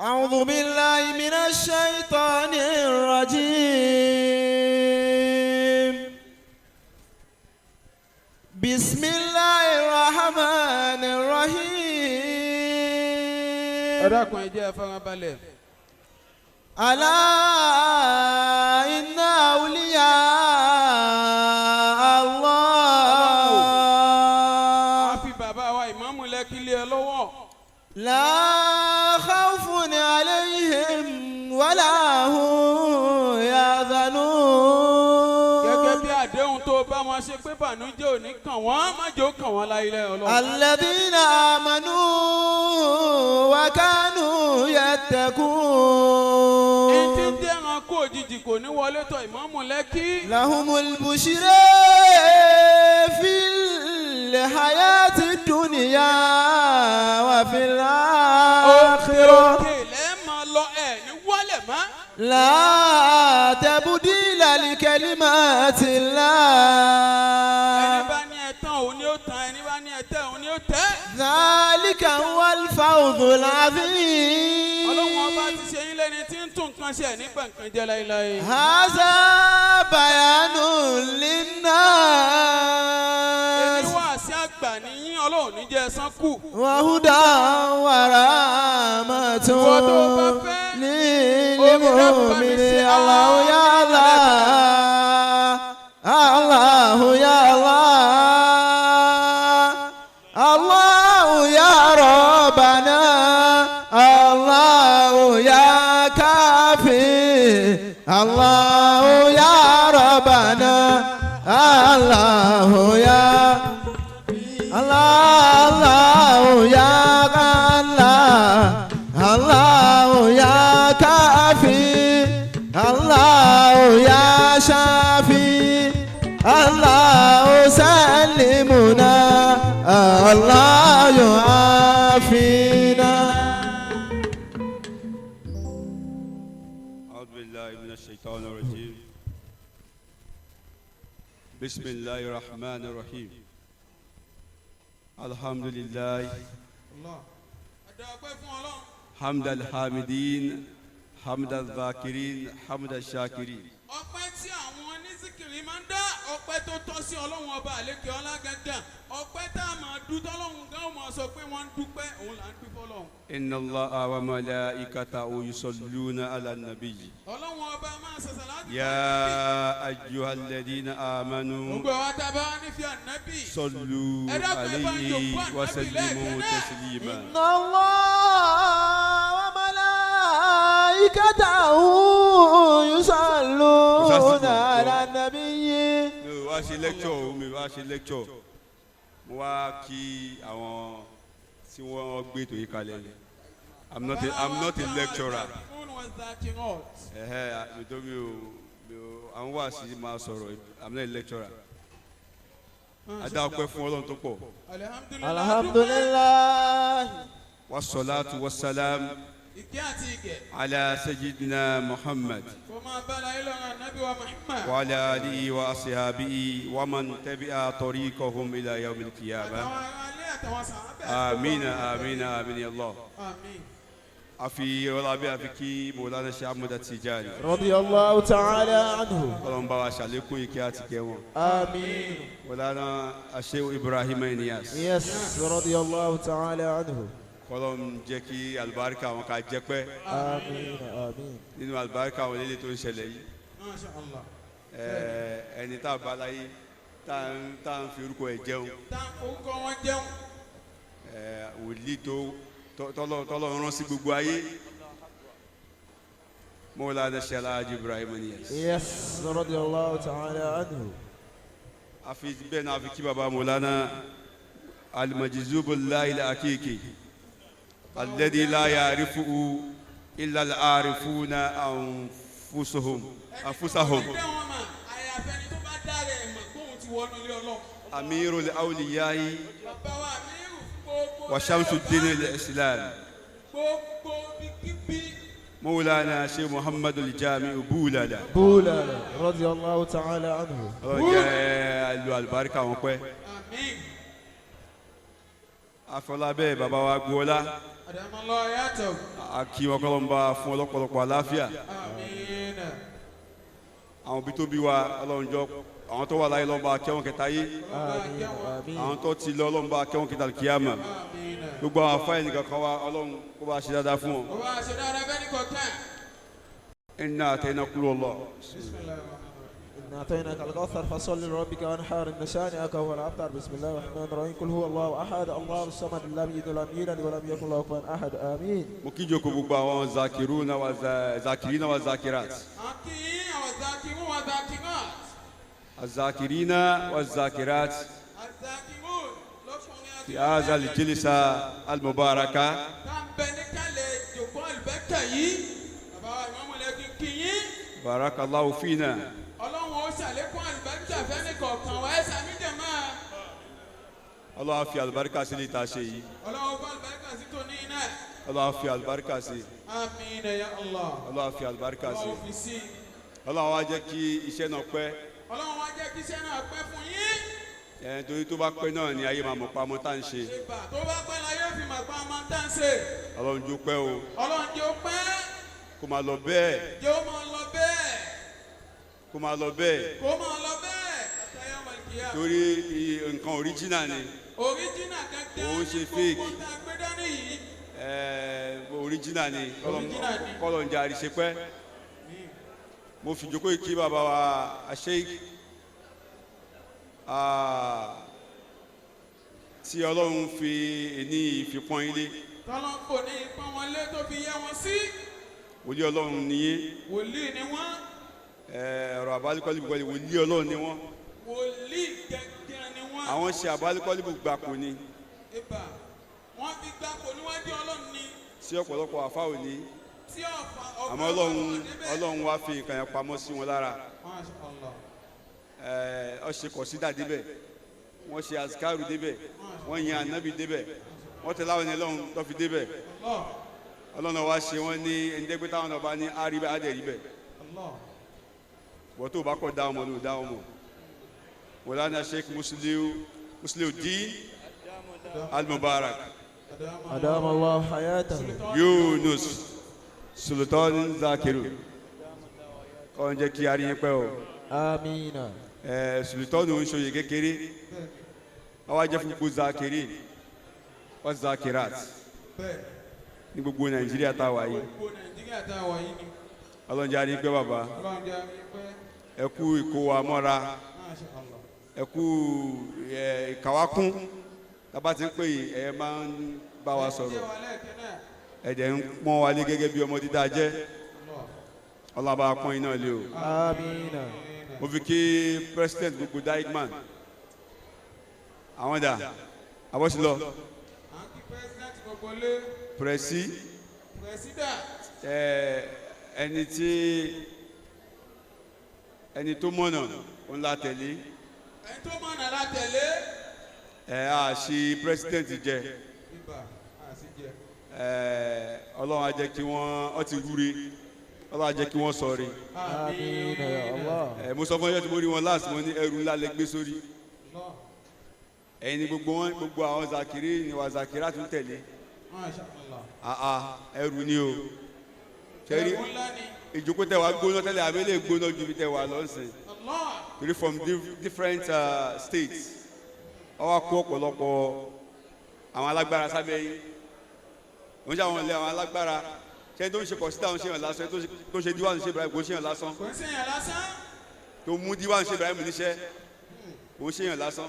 أعوذ بالله من الشيطان الرجيم. بسم الله الرحمن Ẹ الرحيم. dákun, ẹ jẹ́ ẹ fara balẹ̀. ألا إن أولياء الله A fi bàbá wa ìmáàmù Lẹ́kí lé ẹ lọ́wọ́. لا خوف عليهم ولا هم يحزنون. Gẹ́gẹ́ bí àdéhùn tó bá wọn ṣe pé bànújẹ́ ò ní kàn wọ́n, má jẹ́ ó kàn wọ́n láyé Ọlọ́run. الذين آمنوا وكانوا يتقون. Ẹni tí ń jẹ́ ẹranko òjijì kò ní wọlé tọ̀ ìmáàmù Lẹ́kí. لهم البشرى في الحياة الدنيا وفي الآخرة. Òkè lẹ́ẹ̀ máa lọ, ẹ̀ ní wálẹ̀ mọ́. لا تبديل لكلمات Ẹni الله. bá ní ẹ tán, òun ni ó tán. Ẹni bá ní ẹ tẹ́, òun ni ó tẹ́. ذلك هو الفوز العظيم. Ọlọ́run Ọba ti ṣe yín lẹ́ni tí ń tún nǹkan ṣe, ẹ̀ nígbà nǹkan jẹ́ láéláé. هذا بيان Èmi للناس wá sí àgbà níyín, Ọlọ́run ní jẹ́ ẹ̀sán kù. وهدى ورحمة Ìwọ tó bá fẹ́, للمؤمنين. الله يا الله، الله يا الله، الله يا ربنا، الله يا كافي، الله يا ربنا، الله يا الله، الله يا الله، الله يا كافي، الله يا شافي، الله سلمنا، الله يعافينا. أعوذ بالله من الشيطان الرجيم. بسم الله الرحمن الرحيم. الحمد لله Àdá ọpẹ́ fún Ọlọ́run. حمد الحامدين، حمد الذاكرين، حمد الشاكرين. Ọpẹ́ tí àwọn onísìkìrì máa ń dá, ọpẹ́ tó tọ́ sí Ọlọ́run Ọba àlékè ọlá gángan, ọpẹ́ tá a máa dú tọ́lọ́run gan ó máa sọ pé wọ́n ń dúpẹ́, òun là ń dúpẹ́ Ọlọ́run. إن الله وملائكته يصلون على النبي. Ọlọ́run Ọba máa ṣẹ̀ṣẹ̀ láti. يا أيها الذين آمنوا Gbogbo àwọn tá a bá wá nífẹ̀ẹ́ ànábì. صلوا Ẹ dákun, ẹ bá ń عليه jòkó ànábì وسلموا lẹ́ẹ̀kan náà. تسليما. إن الله وملائكته يصلون على النبي. Mi ò wá ṣe lecture o, mi ò wá ṣe lecture. Mo wá kí àwọn tí wọ́n gbé ètò yìí kalẹ̀ ni. I'm not a lecturer. Ẹ̀hẹ́, mi tó mi ò àwọn wá sí máa sọ̀rọ̀. I'm not a lecturer. A dá ọpẹ́ fún Ọlọ́run tó pọ̀. Alhamdulillah. Wasalaatu wasalaam Ìkẹ́ àti ìgẹ̀ ala sayyidina Muhammad kó máa bá láyé lọ́rùn ànábì wa Muhammad. wa ala alihi wa ashabihi wa man tabi'a tariqahum ila yawmil qiyamah. Àtàwọn ará ilé àtàwọn sàhábà. Amina, amina, amin ya Allah. Àmín. A fi ọlá bí a fi kí Mawlana Sheikh Ahmad Tijani. رضي الله تعالى عنه. Ọlọ́run bá wa ṣàlékún ìkẹ́ àti kẹ́ wọn. آمين. Mawlana Sheikh Ibrahim Niass. Yes, رضي الله تعالى عنه. Kọ́lọ́n jẹ́ kí alibarika wọn ká jẹ́ pẹ́. آمين، آمين. Nínú alibarika wọn lélẹ̀ tó ń ṣẹlẹ̀ yìí. Masha Allah. Ẹni tá a bá láyé, tá a ń fi orúkọ ẹ̀ jẹun. Tá orúkọ wọn jẹun. Wòlíì tó tọ́lọ́ rán sí gbogbo ayé. Mawlana Sheikh Alhaji Ibrahim Niass. Yes, رضي الله تعالى عنه. A fi bẹ́ẹ̀ náà a fi kí baba Mawlana al-Majzubullahi al-Hakiki alladhi la ya'rifuhu illa al-arifuna anfusuhum anfusahum. Ẹni tó wọn mà, àyàfẹ́ni tó bá dára ẹ̀ mọ̀ kóun ti wọnú ilé Ọlọ́run. Amirul awliyahi Bàbá wa Amiru fún gbogbo wa Shamsuddin al-Islam. Gbogbo bíkíbí. Mawlana Sheikh Muhammadul Jami'u Bulala. بولا رضي الله تعالى عنه. Ọlọ́run jẹ́ lu àlùbáríkà wọn pẹ́. Àmín. Afọlábẹ́ bàbá wa gbọ́lá. Àdàmọ́lọ́ yàtọ̀. Akí wọn kọ́ ló ń bá fún ọlọ́pọ̀lọpọ̀ àláfíà. Àmín. Àwọn òbí tó bí wa Ọlọ́run jọ, àwọn tó wà láyé lọ́n bá kẹ́wọ̀n kẹta yé. آمين آمين. Àwọn tó ti lọ Ọlọ́run bá kẹ́wọ̀n kẹta kíyàmà. Àmín. Gbogbo àwọn afáyẹ̀ nìkan kan wa Ọlọ́run kó bá ṣe dáadáa fún wọn. Ó bá ṣe dáadáa bẹ́ẹ̀ ní kọ̀ọ̀kan. Inna atayna qul huwallah. إنا أعطيناك الكوثر فصل لربك وانحر إن شانئك هو الأبتر. بسم الله الرحمن الرحيم. قل هو الله أحد الله الصمد لم يلد ولم يولد ولم يكن له كفوا أحد. آمين. Mo kí jókòó gbogbo àwọn zakiruna wa zakirina wa zakirat. Àkí àwọn zakirun wa zakirat. Azakirina wa zakirat. Azakirun lọ́kùnrin àti Fi hadha al-jilsa al-mubaraka. Tá ń bẹ ní kálẹ̀ jòkó àlùbẹ́kẹ̀ yìí. Bàbá wa ìmọ̀mù lẹ́kìn kí yín. Barakallahu fina. Ọlọ́run ó ṣàlékún àlùbẹ́kẹ̀ fẹ́ni kọ̀ọ̀kan wa ẹ̀ sàmì jẹ̀mọ́. Ọlọ́run á fi àlùbáríkà sí ní ìta ṣe yìí. Ọlọ́run bá àlùbáríkà sí tòní iná. Ọlọ́run á fi àlùbáríkà sí. Àmín ya Allah. Ọlọ́run á fi àlùbáríkà sí. Ọlọ́run fi sí. Ọlọ́run á jẹ́ kí iṣẹ́ náà pẹ́. Ọlọ́run wá jẹ́ kí iṣẹ́ náà pẹ́ fún yín. Ẹ̀ torí tó bá pẹ́ náà ni ayé máa mọ̀ pamọ́ tá à ń ṣe. Ìgbà tó bá pẹ́ la yóò fi màgbá ọmọ tá ń ṣe. Ọlọ́run jó pẹ́ o. Ọlọ́run jẹ́ ó pẹ́. Kó máa lọ bẹ́ẹ̀. Jẹ́ ó máa lọ bẹ́ẹ̀. Kó máa lọ bẹ́ẹ̀. Kó máa lọ bẹ́ẹ̀. Àtàyà màlìkìyà. Torí nǹkan original ni. Original gangan. Òun ṣe ní fake. gbogbo tá a gbé dání yìí. Original ni. Original ni. Kọ́lọ̀ ń jẹ́ àríṣe pẹ́. Mo fi jókòó yìí kí bàbá wa Sheikh tí Ọlọ́run fi èní ìfipọ́n ilé. Tọ́lọ́ ń fò ní ipá wọn lé tó fi yẹ wọn sí. Wòlíì Ọlọ́run nìyí. Wòlíì ni wọ́n. Ọ̀rọ̀ àbálíkọ́lì gbọ́dọ̀ wòlíì Ọlọ́run ni wọ́n. Wòlíì gangan ni wọ́n. Àwọn ṣe àbálíkọ́lì gbapò ni. Ibà wọ́n fi gbapò níwájú Ọlọ́run ni. Sí ọ̀pọ̀lọpọ̀ àfa òní. Tí ọ̀fà ọ̀fà Àmọ́ Ọlọ́run wá fi nǹkan yẹn pamọ́ sí wọn lára. Masha Allah. Ó ṣe kọ̀sídà débẹ̀, wọ́n ṣe azikaru débẹ̀, wọ́n yan anabi débẹ̀, wọ́n tẹ̀lé àwọn Ọlọ́run tó fi débẹ̀. Allah. Ọlọ́run wá ṣe wọ́n ní ẹ̀ńdẹ́gbẹ́ táwọn ọba ní àríbẹ̀ àdẹ̀ríbẹ̀. Allah. Wọ́n tó bá kọ́ dá ọmọ ló dá ọmọ. Mawlana Sheikh Musliudeen Al-Mubarak. أدام الله حياته. Yunus Sultan Zakiru. Kọ́ ń jẹ́ kí arí yín pẹ́ o. آمين. Sultan ń ṣoyè kékeré. Wọ́n wá jẹ́ fún gbogbo Zakiri wọ́n Zakirat Bẹ́ẹ̀ ní gbogbo Nàìjíríà tá a wà yìí. gbogbo Nàìjíríà tá a wà yìí ni. Ọlọ́run jẹ́ arí yín pẹ́ bàbá. Ọlọ́run jẹ́ àrí pẹ́. Ẹ kú ìkó wa mọ́ra. Masha Allah. Ẹ kú ìkàwákún. Tábà ti ń pè yìí ẹ máa ń bá wa sọ̀rọ̀. Jẹ́ wa lẹ́ẹ̀kẹ́ náà. Ẹ̀jẹ̀ ń pọ́n wa lé gẹ́gẹ́ bí ọmọ dídá jẹ́. Allah. Ọlọ́run bá pọ́n iná lé o. آمين. Mo fi kí president gbogbo Daigman. Àwọn dà àbọ̀sílọ À ń kí president gbogbo lé. pẹ̀rẹ̀sì President. ẹni tí ẹni tó mọ̀nà òun la tẹ̀lé. Ẹni tó mọ̀nà la tẹ̀lé. Á ṣe president jẹ. Ibà àti jẹ. Ọlọ́run á jẹ́ kí wọ́n ọ ti wúre. Ọlọ́run á jẹ́ kí wọ́n sọ̀re. آمين يا الله. Mo sọ fún ẹjọ́ tí mo rí wọn last, mo ní ẹrù ńlá lẹ gbé sórí. Allah. Ẹ̀yin ni gbogbo wọn, gbogbo àwọn zakiri ni wà zakira tún tẹ̀lé. Masha Allah. Àà ẹrù ni o. Ṣẹ́rí Ẹ̀rù ńlá ni. ìjókòó tẹ wá gbóná tẹ́lẹ̀ àbí lè gbóná ju bí tẹ wá lọ́sìn. Allah. Torí from different states wọ́n wá kó ọ̀pọ̀lọpọ̀ àwọn alágbára sábẹ́ yín. Wọ́n ṣe àwọn ilé àwọn alágbára. Ṣé tó ń ṣe kọ̀sídà ń ṣe yàn lásán, tó ń ṣe díwà ń ṣe Ibrahim kò ń ṣe yàn lásán. Kò ń ṣèyàn lásán. Tó mú díwà ń ṣe Ibrahim níṣẹ́ kò ń ṣe yàn lásán.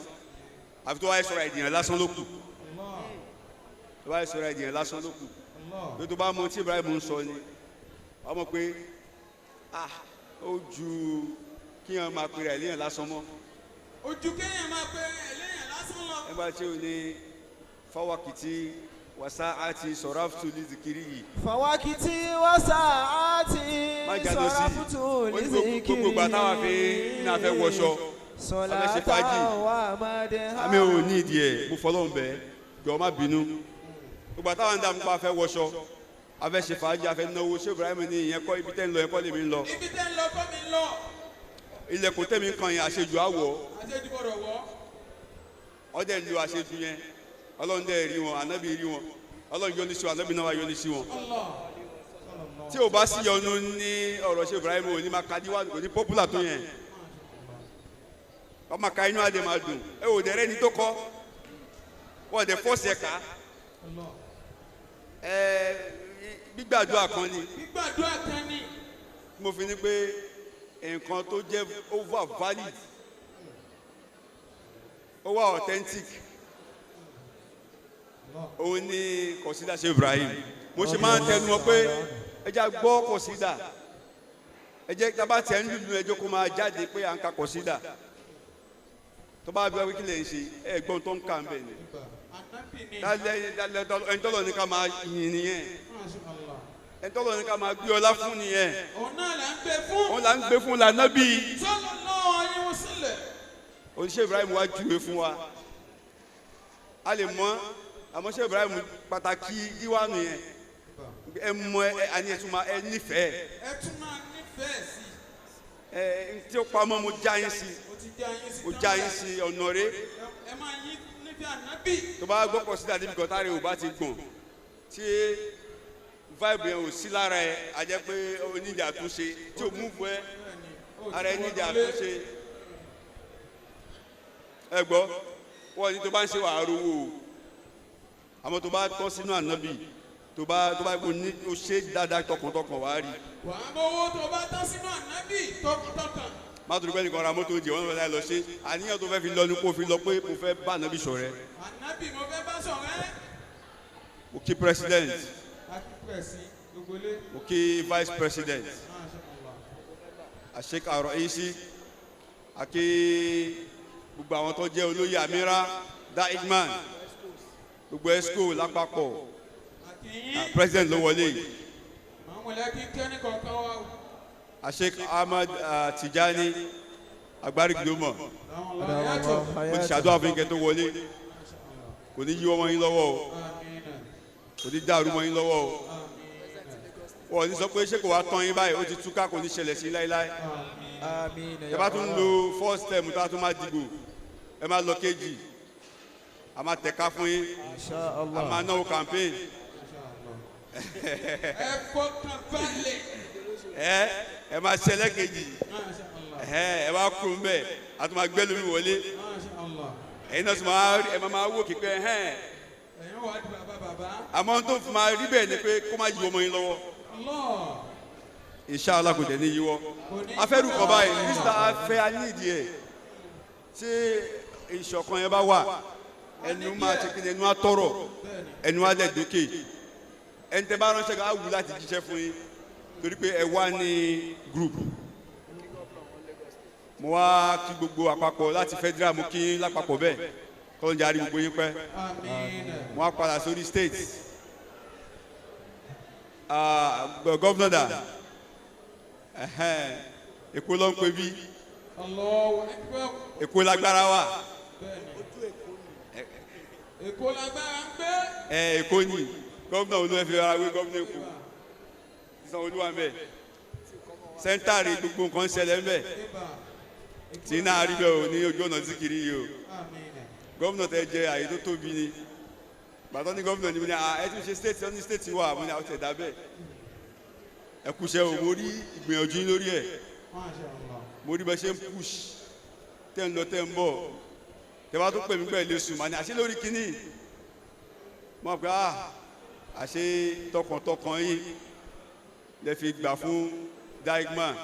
Àfi tó wáyé sọ̀rọ̀ ìdìyàn lásán ló kù. Allah. Tó wáyé sọ̀rọ̀ ìdìyàn lásán ló kù. Allah. Tó bá mọ tí Ibrahim ń sọ ni wọ́n mọ̀ pé ó ju kí wọ́n máa pèrè àìléyàn lásán mọ́. Ojú kéèyàn máa pe eléyàn lásán lọ. Ẹ bá ṣe ò ní fáwákìtì wàsá àti sọ̀ráfùtù ní zikiri yìí. فواكتي وساعاتي Má jáde sí صرفت i. Ó ní gbogbo ìgbà táwa fi ní a fẹ́ wọṣọ, a fẹ́ ṣe fàájì. ومدها. Àmì ò ní ìdí ẹ̀, mo fọlọ́run bẹ́ẹ̀, jọ̀ọ́ má bínú. Gbogbo àtàwọn ń dààmú pa a fẹ́ wọṣọ, a fẹ́ ṣe fàájì, a fẹ́ náwó. Ṣé Ibrahim ní ìyẹn kọ́ ibi tẹ́ ń lọ, yẹn kọ́ lèmi ń lọ. Ibi tẹ́ ń lọ kọ́ mi ń lọ. Ilẹ̀kùn tẹ̀mí kan yẹn àṣejù àwọ̀. Àṣejù gbọ́dọ̀ wọ̀. Ọdẹ lu àṣejù yẹn, Ọlọ́run dẹ̀ rí wọn, ànábì rí wọn, Ọlọ́run yọ́nú sí wọn, ànábì náà wá yọ́nú sí wọn. Tí o bá sí yọ́nú ní ọ̀rọ̀ ṣe Ibrahim ò ní máa ka díwájú, kò ní popular tó yẹn. Wọ́n máa ka inú adé máa dùn. Ẹ ò dẹ̀rẹ́ ni tó kọ́, wọ́n dẹ̀ fọ́ọ̀sì ẹ̀ ká. Ẹ gbígbàdúrà kan ni. Gbígbàdúrà kan ni. Mo fi ní pé nǹkan tó jẹ́ over valid, ó wà authentic, òun ni kọ̀sídà ṣe Ibrahim. Mo ṣe máa ń tẹnu mọ́ pé ẹ jẹ́ gbọ́ kọ̀sídà, ẹ jẹ́ tá a bá tẹ̀ ń lùlù ẹjọ́ kó máa jáde pé à ń ka kọ̀sídà. Tó bá bí wá kí lè ń ṣe ẹ gbọ́n tó ń kà ń bẹ̀ ni. Ànábì ni. Ẹni tọ́lọ̀ ní ká máa yìn nìyẹn, Masha Allah. ẹni tọ́lọ̀ ní ká máa gbé ọlá fún nìyẹn. Òun náà là ń gbé fún. Òun là ń gbé fún lànàbí. Sallallahu alaihi wasallam. Oníṣẹ́ Ibrahim wá júwe fún wa, a lè mọ̀, àmọ́ ṣé Ibrahim pàtàkì díwánu yẹn ẹ mọ̀ ẹ àní ẹ tún máa ẹ nífẹ̀ẹ́. Ẹ tún máa nífẹ̀ẹ́ sí. Ẹ tí ó pamọ́ mo já yín sí. Mo ti já yín sí. Mo já yín sí ọ̀nà rẹ. Ẹ máa yín nífẹ̀ẹ́ ànábì. Tó bá gbọ́kọ̀ sí dàdí bìkọ́ táre ò bá ti gbọ̀n tí vibe yẹn ò sí lára ẹ, a jẹ́ pé onídìí àtúnṣe tí ò múfù ẹ ara ẹ nídìí àtúnṣe. Ẹ gbọ́ wọ́n ní tó bá ń ṣe wàá rówó o, àmọ́ tó bá tọ́ sínú ànábì, tó bá kò ní o ṣe dáadáa tọkàntọkàn wàá rí. Wàá mọ́wó tó bá tán sínú ànábì tọkàntọkàn. Má tó dúpẹ́ nìkan ra mọ́tò jẹ wọ́n fẹ́ lọ ṣe àníyàn tó fẹ́ fi lọ ní kó fi lọ pé mo fẹ́ bá ànábì ṣọ̀rẹ́. Ànábì mo fẹ́ bá ṣọ̀rẹ́. Mo kí president. Akíkú ẹ̀sìn gbogbo ilé. Mo kí vice president Sheikh Ar-Raisi, àkí gbogbo àwọn tó jẹ́ olóyè Amira Daigman, gbogbo esco lápapọ̀. Àkìyín. President ló wọlé yìí. Àwọn mọ̀lẹ́kí kẹ́ni kọ̀ọ̀kan wa o. Sheikh Ahmad Tijani Agbárígidómọ̀, Àwọn ọlọ́run yàtọ̀. mo ti ṣàdúrà fún yín kẹ́ tó wọlé, kò ní yíwọ́ mọ́ yín lọ́wọ́ o, Àmín. kò ní dàrú mọ́ yín lọ́wọ́ o. Wọ́n ní sọ pé ṣé kò wá tán yín báyìí, ó ti túká, kò ní ṣẹlẹ̀ sí láéláé. Àmín. Ẹ bá tún lo first term tó a tún máa dìbò, ẹ máa lọ kejì, a máa tẹ̀ka fún yín, Insha a Allah. máa náwó campaign. Ẹ fọkàn balẹ̀. Ẹ ẹ máa ṣẹlẹ̀ kejì. Masha Allah. Ẹ ẹ bá kúrò ńbẹ̀, a tún máa gbẹ́ lómi wọlé. Masha Allah. Ẹ̀yin náà tún máa ẹ máa máa wò kíkẹ́ ẹ̀hẹ́n. Ẹ̀yin wà á di bàbá bàbá. Àmọ́ tó fi máa rí bẹ́ẹ̀ ni pé kó má yíwọ́ mọ́ yín lọ́wọ́. Allah. Inshallah kò dẹ̀ ní yíwọ́. Afẹ́rù kọ báyìí mísítà afẹ́ anídìí ẹ̀ tí ìṣọ̀kan yẹn bá wà, ẹnu máa ṣe kí ni, ẹnu á tọrọ, ẹnu á dẹ̀ dókè. Ẹni tẹ́ bá ránṣẹ́ kan á wù láti jíṣẹ́ fún yín torí pé ẹ wá ní group. Mo wá kí gbogbo àpapọ̀ láti federal, mo kí yín lápapọ̀ bẹ́ẹ̀, kọ́lọ́njà rí gbogbo yín pẹ́. Àmín. Mo wá padà sórí state. Governor dà, Èkó ló ń pè bí. Allahu Akbar. Èkó lágbára wà. Èkó lágbára ń gbé. Ẹ Èkó ni gómìnà olúwa fi ara wé gómìnà Èkó Sanwó-Olú ń bẹ center rè, gbogbo nǹkan ṣẹlẹ̀ ń bẹ tí náà rí bẹ́ẹ̀ o ní ojú ọ̀nà síkiri yìí o. Àmín. Gómìnà tẹ jẹ àyè tó tóbi ni gbàtọ́ ní gómìnà ni mo ní ẹ tún ṣe state ní state wà, mo ní àwọn tẹ̀dá bẹ́ẹ̀. Ẹ kúṣẹ́ o, mo rí ìgbìyànjú yín lórí ẹ̀. Masha Allah. Mo rí bẹ́ẹ̀ ṣe ń push, tẹ́ ń lọ tẹ́ ń bọ̀, tẹ́ bá tún pè mí pẹ̀lú sùn mà ní àṣẹ lórí kínní mo pè á, àṣẹ tọkàntọkàn yín lẹ fi gbà fún Daigman,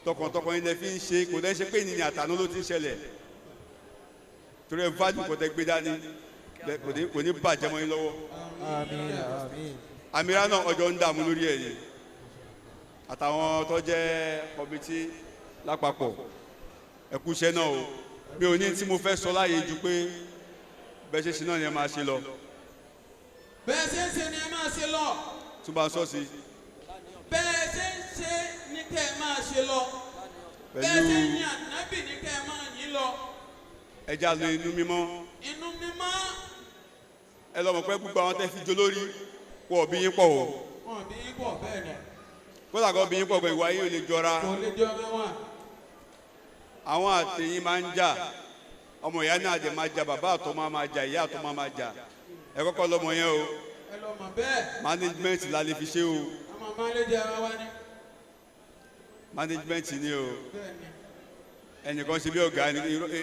tọkàntọkàn yín lẹ fi ń ṣe, kò dẹ́ ṣe pé ènìyàn àtàná ló ti ń ṣẹlẹ̀ torí ẹ value kò tẹ́ gbé dání kò ní bàjẹ́ mọ́ yín lọ́wọ́. Àmín. Àmín. Àmìrà náà ọjọ́ ń dààmú lórí ẹ̀ ni àtàwọn tó jẹ́ committee lápapọ̀, ẹ kú iṣẹ́ náà o. Mi ò ní tí mo fẹ́ sọ láàyè ju pé bẹ́ẹ̀ ṣe ṣe náà ni ẹ máa ṣe lọ. Bẹ́ẹ̀ ṣe ń ṣe ni ẹ máa ṣe lọ. Tún bá ń sọ sí. Bẹ́ẹ̀ ṣe ń ṣe ni kẹ́ ẹ máa ṣe lọ. Bẹ́ẹ̀ Pẹ̀lú ṣe ń yin ànábì ni kẹ́ ẹ máa yìn lọ. Ẹja lo inú mímọ́. Inú mímọ́. Ẹ lọ mọ̀ pé gbogbo àwọn tẹ́ fi jó lórí wọ́n bí yín pọ̀ o. Wọn bí yín pọ̀ bẹ́ẹ̀ ni. Kódà kan bí yín pọ̀ pé ìwà yín ò lè jọra. Kò lè jọra wọn. Àwọn àtẹ̀yìn máa ń jà. Ọmọ ìyá náà dẹ̀ máa jà, bàbá àtọmọ máa jà, ìyá àtọmọ máa jà. Ẹ kọ́kọ́ lọ́mọ yẹn o. Ẹ lọ mọ̀ bẹ́ẹ̀. Management la lè fi ṣe o. A máa manage ara wa ni. Management ni o. Bẹ́ẹ̀ ni. Ẹnìkan ṣe bí ọ̀gá,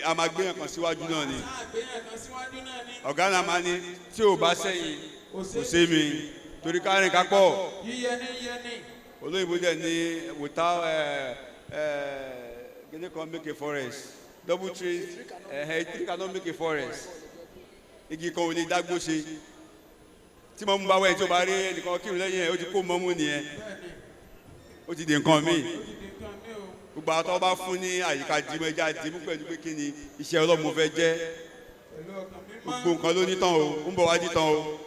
a máa gbé yẹn kan síwájú náà ni. Sáà gbé yẹn kan síwájú náà ni. Ọ̀gá náà máa ní tí ò bá sẹ́yìn kò sí mi, torí kárìn kápọ̀. Yíyẹni yíyẹni. Olóyìnbó dẹ̀ ní without guinea kan make a forest, double tree, tree cannot make a forest. Igi kan ò lè dágbó ṣe. Tí mọ́mú bá wẹ̀, tí o bá rí ẹnìkan kírun lẹ́yìn ẹ̀, ó ti kó mọ́mú nìyẹn, ó ti di nǹkan míì. Ó ti di nǹkan mi o. Gbogbo àwọn tó bá fún ní àyíká dìímú, ẹja dìímú pẹ̀lú pé kí ni iṣẹ́ ọlọ́mọ fẹ́ jẹ́. Pẹ̀lú ọkàn mímọ́. Gbogbo nǹkan ló ní tán o, ń bọ̀ wá dí tán o.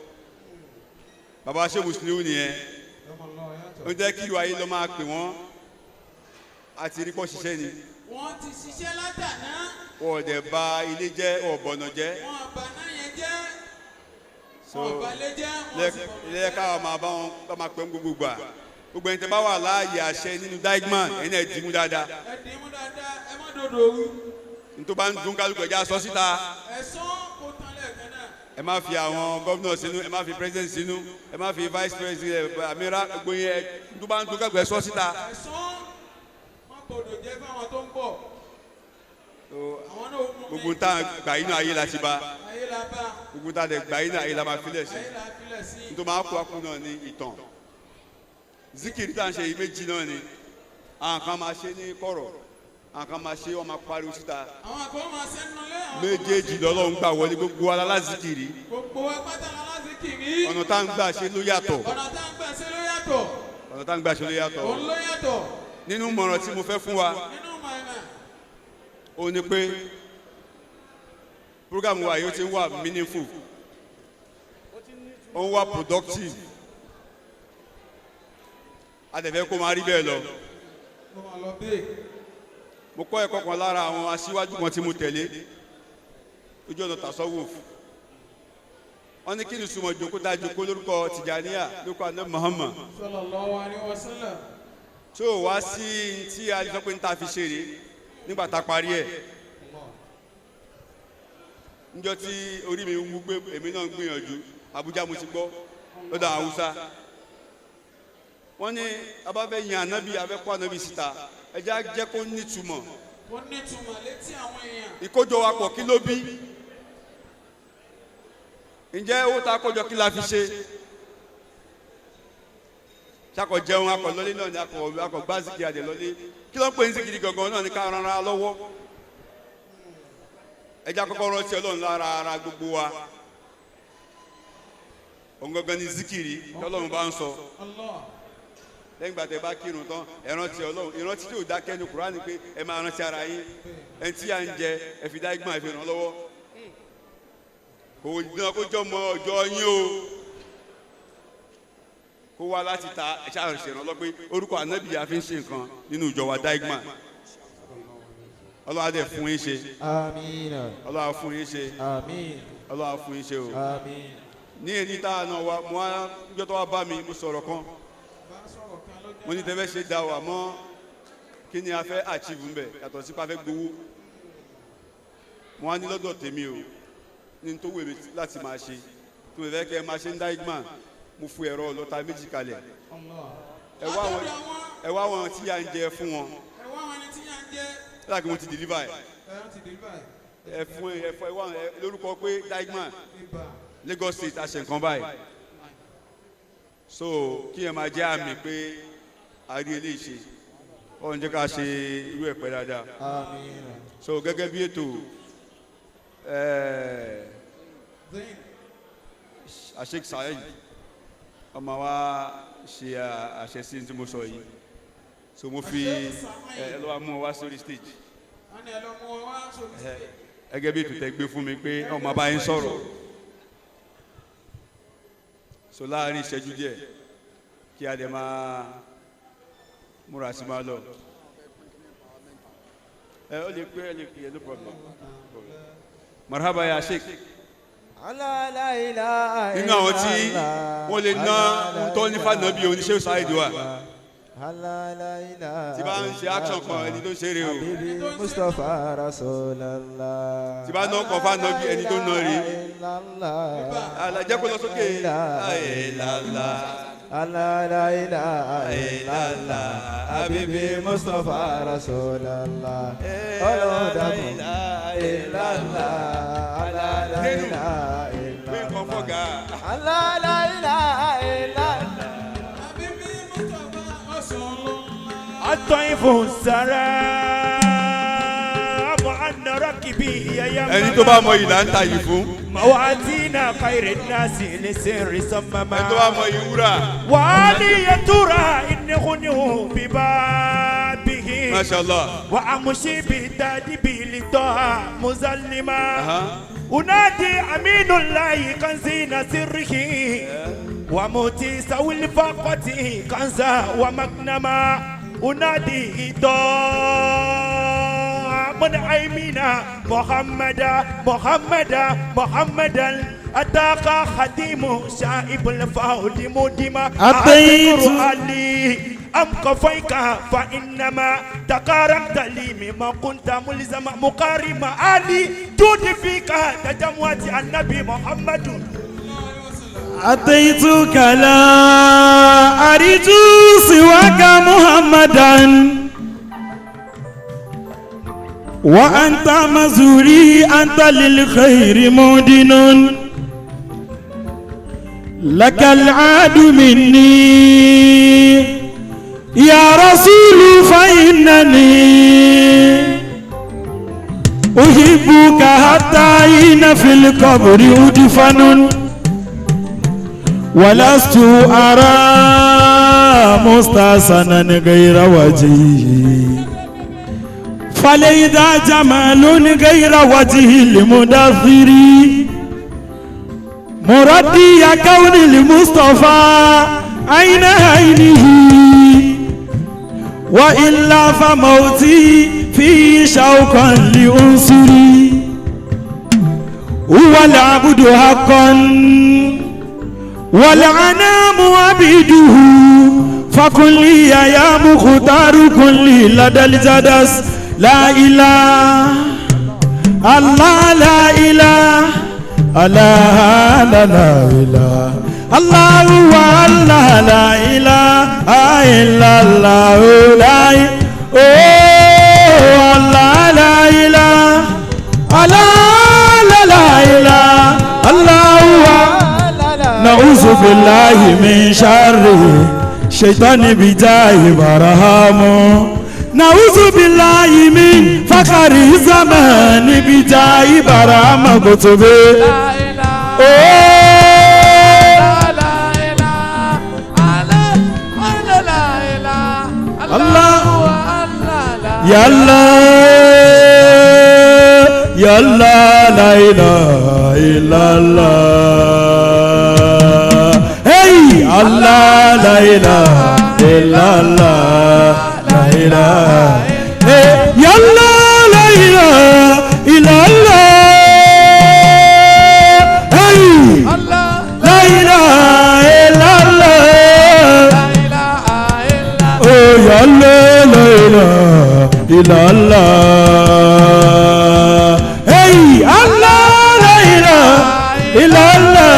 Bàbá ṣé mùsùlùmí nìyẹn. Ọmọ lọ yàtọ̀. Ó jẹ́ kí ìwà yìí lọ́ máa pè wọ́n, àti rí pọ́ ṣiṣẹ́ ni. Wọ́n ti ṣiṣẹ́ látàná. Wọ́n ò dẹ̀ ba ilé jẹ́, wọ́n ò bọ̀nà jẹ́. Wọ́n bà náà yẹn jẹ́. So Wọ́n bà lé jẹ́. Wọ́n sì bọ̀nà lẹ́yìn jẹ́. káwa máa bá wọn ká máa pẹ́ gbogbo gbà. Gbogbo ẹni tẹ́ bá wà láàyè àṣẹ nínú Daigman, ẹ̀yin náà dìímú dáadáa. Ẹ dì í mú dáadáa, ẹ má dòdò òru. Ní tó bá ń dún kálukú, ẹja sọ síta. Ẹ̀sán kò tán lẹ́ẹ̀kan náà. Ẹ má fi àwọn gómìnà sínú, ẹ má fi president sínú, ẹ má fi vice president, amira, gbogbo yẹn. Ní tó bá ń dún kálukú, ẹ sọ síta. Ẹ̀sán má gbọ́dọ̀ jẹ́ fáwọn tó ń bọ̀. So, Àwọn náà ó mú mi. gbogbo tá a gbà inú ayé la ti bá. Ayé la bá. Gbogbo tá a dẹ̀ gbà inú ayé la máa filẹ̀ sí. Ayé la filẹ̀ sí. Ní tó máa kó akú náà ní ìtàn. Zikiri tá à ń ṣe yìí, méjì náà ni. Àwọn kan máa ṣe ní kọ̀rọ̀, àwọn kan máa ṣe, wọ́n máa pariwo síta. Àwọn kan máa ṣe nínú ilé. Àwọn kan máa Méjèèjì ṣe. lọ́lọ́run gbà wọlé. Gbogbo wa la zikiri. Gbogbo wa pátá la lásìkiri. Ọ̀nà tá à ń gbà ṣe ló yàtọ̀. Ọ̀nà tá à ń gbà ṣe ló yàtọ̀. Ọ̀nà tá à ń gbà ṣe ló yàtọ̀. Òun ló yàtọ̀. Nínú mọ̀ràn tí mo fẹ́ fún wa, Nínú màmá. ó ní pé program wa yìí, ó ti ń wà meaningful, ó ń wà productive. A dẹ̀ fẹ́ kó máa rí bẹ́ẹ̀ lọ. Mo máa lọ bẹ́ẹ̀. Mo kọ́ ẹ̀kọ́ kan lára àwọn aṣíwájú kan tí mo tẹ̀lé ojú ọ̀nà tasawuf. Wọ́n ní kí ni sùnmọ̀ jòkó tá a jòkó lórúkọ Tìjàníyà, lórúkọ Ànábì Muhammad, Sallallahu alaihi wasallam. tí ò wá sí tí a lè sọ pé n ta fi ṣe rèé nígbà tá a parí ẹ̀. Níjọ́ tí orí mi wú pé èmi náà ń gbìyànjú, Abuja mo ti gbọ́ lọ́dọ̀ àwọn Haúsá. Wọ́n ní abáfẹ́ yan ànábì, abẹ́ kó ànábì síta, ẹjẹ́ á jẹ́ kó nítumọ̀. Ó nítumọ̀ létí àwọn èèyàn. Ìkójọ wa pọ̀, kí ló bí? Ǹjẹ́ owó tá a kójọ, kí la fi ṣe? Sakọ jẹun akọ lọlé náà ni, akọ gbá zikiri adẹ lọlé. Kí ló ń pè ní zikiri gangan náà ni ká ran ara lọ́wọ́. Ẹjẹ́ àkọ́kọ́ rántí Ọlọ́run lára ara gbogbo wa. Òun gangan ni zikiri tọ́lọ́run bá ń sọ. Allah. Lẹ́yìn gbàtẹ́ bá kírun tán, ẹ rántí Ọlọ́run. Ìrántí tí ò dákẹ́ ní Kùránì pé ẹ máa rántí ara yín. Ẹni tí à ń jẹ, ẹ fi dá ìgbọ̀n, ẹ fi ràn lọ́wọ́. Kò dán kó jọ mọ ọjọ́ yín o, kó wá láti ta, ẹ ṣáà ṣèrànlọ́ pé orúkọ ànábì yà fi ń ṣe nǹkan nínú ìjọ wa Daigman. Ọlọ́run á dẹ̀ fún yín ṣe. Àmín. Ọlọ́run á fún yín ṣe. Àmín. Ọlọ́run á fún yín ṣe o. Àmín. Ní èyí tá a náà wa, mo wá níjọ́ tó wá bá mi, mo sọ̀rọ̀ kan. Bá sọ̀rọ̀ kan lọ́jọ́. Mo ní tẹ́fẹ́ ṣe da o, àmọ́ kí ni a fẹ́ achieve ń bẹ̀ yàtọ̀ sí pé a fẹ́ gbowó? Mo wá ní lọ́dọ̀ tèmi o, ní tó wù mí láti máa ṣe, tí mo fẹ́ kẹ́ ẹ máa ṣe ń Daigman, mo fún ẹ̀rọ ọlọ́ta méjì kalẹ̀. Allah. Ẹ wá wọn tí à ń jẹ fún wọn. Ẹ wá àwọn ẹni tí yà ń jẹ. Láti mo ti deliver ẹ. Ẹ ti dé báyìí. Ẹ fún ẹ fún ẹ wá ẹ lórúkọ pé Daigman Ibà. Lagos State a ṣe nǹkan báyìí. So kí ẹ máa jẹ́ àmì pé a rí eléyìí ṣe. Ọ̀hún jẹ́ ká ṣe irú ẹ̀ pẹ́ dáadáa. Àmín. So gẹ́gẹ́ bí ètò Zain. Sheikh Saheed, ọmọ wa ṣe àṣẹ sí tí mo sọ yìí. So mo fi ẹ lọ́wọ́ mú wa sórí stage. Wọ́n ní ẹ lọ mú wọn wá sórí stage. Gẹ́gẹ́ bí ètò tẹ́ gbé fún mi pé ọmọ bá yín sọ̀rọ̀, so láàrin ìṣẹ́jú díẹ̀, kí a dẹ̀ máa múra sí máa lọ. Ẹ ó lè pé, ẹ lè pè é, no problem. Marhaba ya Sheikh. Nínú àwọn tí wọ́n lè ná tó ní fànàbí oníṣẹ́ Saheed wa. Tí bá ń ṣe action kan, ẹni tó ń ṣeré o. Habibi Mustapha Rasulallah. Tí bá ná ọkọ̀ fáànà bí ẹni tó ná rí. Jẹ́ kó lọ sókè. Àìlàlà. Allah la ilaha illallah. Habibi Mustapha Rasulallah. Ọlọ́run dákun. Illallah. Allah la Dénú. ilaha Pé nǹkan illallah. fọ́gà. Allah la ilaha illallah. Habibi Mustapha Rasulullah. الطيف السلام أن ركبي يا Ẹni tó bá mọ ìlà ń ta yìí fún. مواتينا خير الناس لسر سمما Ẹni tó bá mọ ìwúrà. وعلي ترى إن غنه ببابه Masha Allah. وأمشي بالتادب لطه مزلما Aha. أنادي أمين الله كنزين سره وموتي سوي الفاقة كنزا ومغنما أنادي إطاع من أيمنا محمدا محمدا محمدا أتاك خديم شائب الفاول مدما أتيت. أذكر علي أم كفيك فإنما تقاربت لي مما كنت ملزما مقارما علي جود فيك تجمعت النبي محمد. أتيتك لا أرجو سواك محمدا وأنت مزوري أنت للخير مدن لك العاد مني يا رسول فإنني أحبك حتى حين في القبر أدفن ولست أرى مستحسنا غير وجهه فليذا جمال غير وجه المدثر مربي كون المصطفى عين عينه وإلا فموتي في شوقا لأنصري هو العبد حقا والعنام عبيده فكن لي يا مختار كن لي لدى الجدس لا إله الله لا إله الله لا لا إله الله الله لا إله إلا الله لا أوه الله لا إله الله لا لا إله الله نعوذ بالله من شر شيطان بجاه برهام نعوذ بالله من فقر الزمان بجاه برهام كتبه. أوه الله يا الله يا الله لا إله إلا الله هي الله لا إله إلا الله لا إله يا الله لا إله إلا الله هي لا إله إلا الله Oh ya Allah la ilaha illallah. Hey Allah la ilaha illallah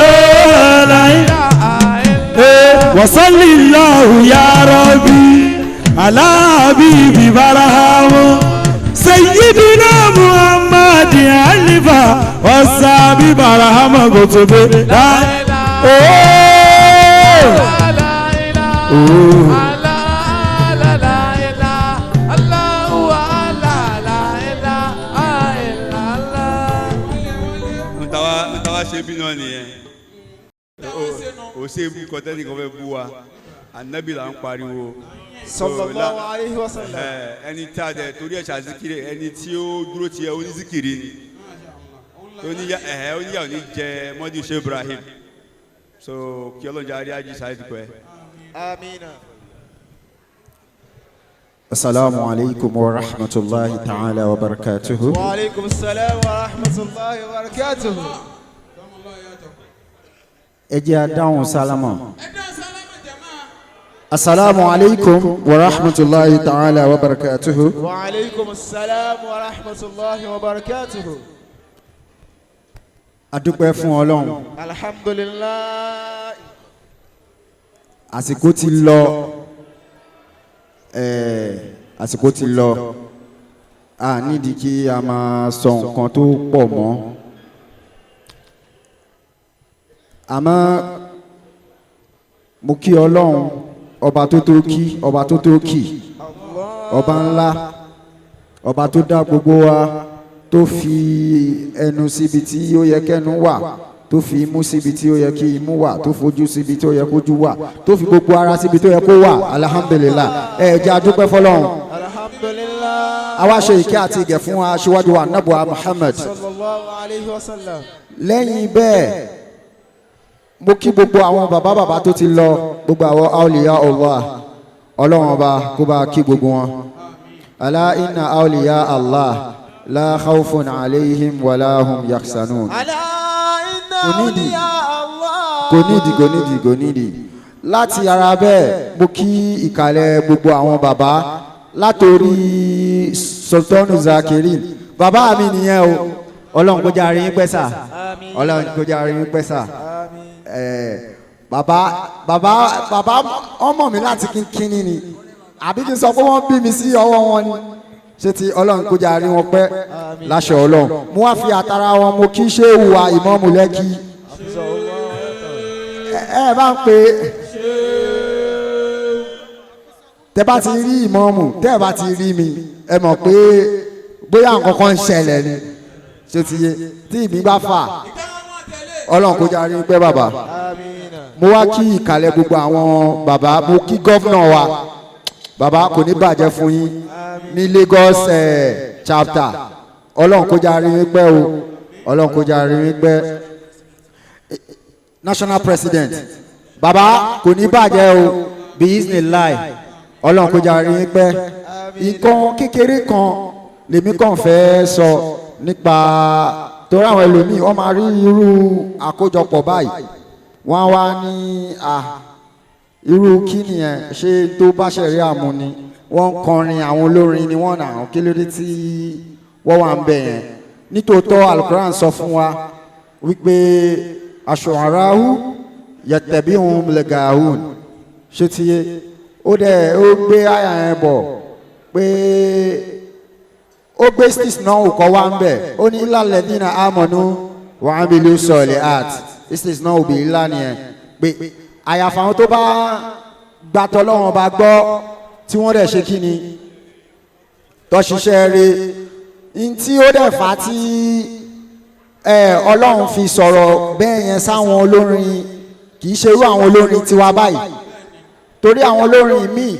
la ilaha. Hey wa sallallahu ya Rabbi ala habibi baraham sayyidina Muhammad alifa wasabi baraham gotobe la oh oh. Ntàwa ṣe bí náà nìyẹn. O ṣe bú kọtẹ́nì kan fẹ́ bú wa, anabi là ń pariwo. Sallallahu alayhi wa sallam. Ẹni tí a dẹ̀ torí ẹ̀ ṣàzikiri, ẹni tí ó dúró tiẹ̀ onízikiri ni. Oníyà ò ní jẹ mọ́dí ṣe Ibrahim. So kí ọlọ́jà rí ají sáyé ti pẹ́. Amina. Assalamu alaikum wa rahmatullahi ta'ala wa barakatuhu. Wa alaikum salam wa rahmatullahi wa barakatuhu. Ẹ jẹ́ a dáhùn sálámà. Ẹ dá sálámà jàmá. Asalaamu alaykum wa rahmatulahi ta'ala wa barakatuhu. Wa alaykum assalam wa rahmatulahi wa barakatuhu. A dúpẹ́ fún Ọlọ́run. Alhamdulillah. Àsìkò ti lọ, àsìkò ti lọ, a nídìí kí a máa sọ nǹkan tó pọ̀ mọ́, àmọ́ mo kí Ọlọ́run ọba tó tó kí, ọba tó tó kì, ọba ńlá, ọba tó dá gbogbo wa, tó fi ẹnu síbi tí ó yẹ kẹ́nu wà, tó fi imú síbi tí ó yẹ kí imú wà, tó fojú síbi tí ó yẹ kójú wà, tó fi gbogbo ara síbi tó yẹ kó wà. Alhamdulillah. Ẹ jẹ́ a dúpẹ́ fọ́lọ́run. Alhamdulillah. Àwa ṣe ìkẹ́ àti ìgẹ̀ fún aṣíwájú wa Ànábì Muhammad sallallahu alayhi wa sallam. Lẹ́yìn bẹ́ẹ̀, mo kí gbogbo àwọn bàbá bàbá tó ti lọ, gbogbo àwọn awliya Allah, Ọlọ́run ọba kó bá kí gbogbo wọn. Ala inna awliya Allah la khawfun alayhim wala hum yakhsanun. Ala inna Kò nídìí. awliya Allah. Kò nídìí, kò nídìí, kò nídìí. Láti ara bẹ́ẹ̀, mo kí ìkàlẹ̀ gbogbo àwọn bàbá látòrí Sultanu Zakirin, bàbá mi nìyẹn o. Ọlọ́run kó jẹ́ a rí yín pẹ́ sà. Ọlọ́run kó jẹ́ a rí yín pẹ́ sà. Bàbá bàbá bàbá ọmọ mi láti kínkínní ni, àbí kí n sọ pé wọ́n bí mi sí ọwọ́ wọn ni. Ṣé ti Ọlọ́run kó jẹ́ a rí wọn pẹ́ láṣẹ Ọlọ́run. Mo wá fi àtàrà wọn mo kí ṣéwù wa Ìmáàmù Lẹ́kì. Ẹ bá ń pè é, tẹ bá ti rí ìmáàmù, tẹ bá ti rí mi, ẹ mọ̀ pé bóyá nǹkan kan ń ṣẹlẹ̀ ni. Ṣé ti yé tí ìgbín bá fà, Ọlọ́run kó jẹ́ a rí pẹ́ bàbá. Mo wá kí ìkàlẹ̀ gbogbo àwọn bàbá, mo kí gọ́vnà wa, bàbá kò ní bàjẹ́ fún yín ní Lagos chapter. Ọlọ́run kó jẹ́ a rí pẹ́ o, Ọlọ́run kó jẹ́ a rí pẹ́. National president, bàbá kò ní bàjẹ́ o, biiznillah, Ọlọ́run kó jẹ́ a rí pẹ́. Nǹkan kékeré kan lèmi kàn fẹ́ sọ nípa torí àwọn ẹlòmíì wọ́n máa rí irú àkójọpọ̀ báyìí, wọ́n wá ní à irú kí nìyẹn, ṣé tó bá ṣẹ̀rí àmú ni wọ́n ń kọrin, àwọn olórin ni wọ́n nà án, kí ló dé tí wọ́n wà ń bẹ̀ yẹn? Nítòótọ́ Alukoran sọ fún wa wípé aṣọ̀ráhù yẹtẹ̀bíhùn lẹ́gàáhùn, ṣé ti yé? Ó dẹ̀ ó gbé àyà yẹn bọ̀ pé ó gbé stis náà ò kọ́ wá ń bẹ̀, ó ní ìlàlẹ̀ dínà àmọ̀nù wàá mi ló sọ̀lẹ̀ art stis náà ò bí ńlá nìyẹn, pé àyàfà àwọn tó bá gbàtọ́ lọ́wọ́n bá gbọ́ tí wọ́n dẹ̀ ṣe kí ni tó ṣiṣẹ́ rẹ̀ ntí ó dẹ̀ fà á tí Ọlọ́run fi sọ̀rọ̀ bẹ́ẹ̀ yẹn sáwọn olórin, kì í ṣe irú àwọn olórin tiwa báyìí, torí àwọn olórin míì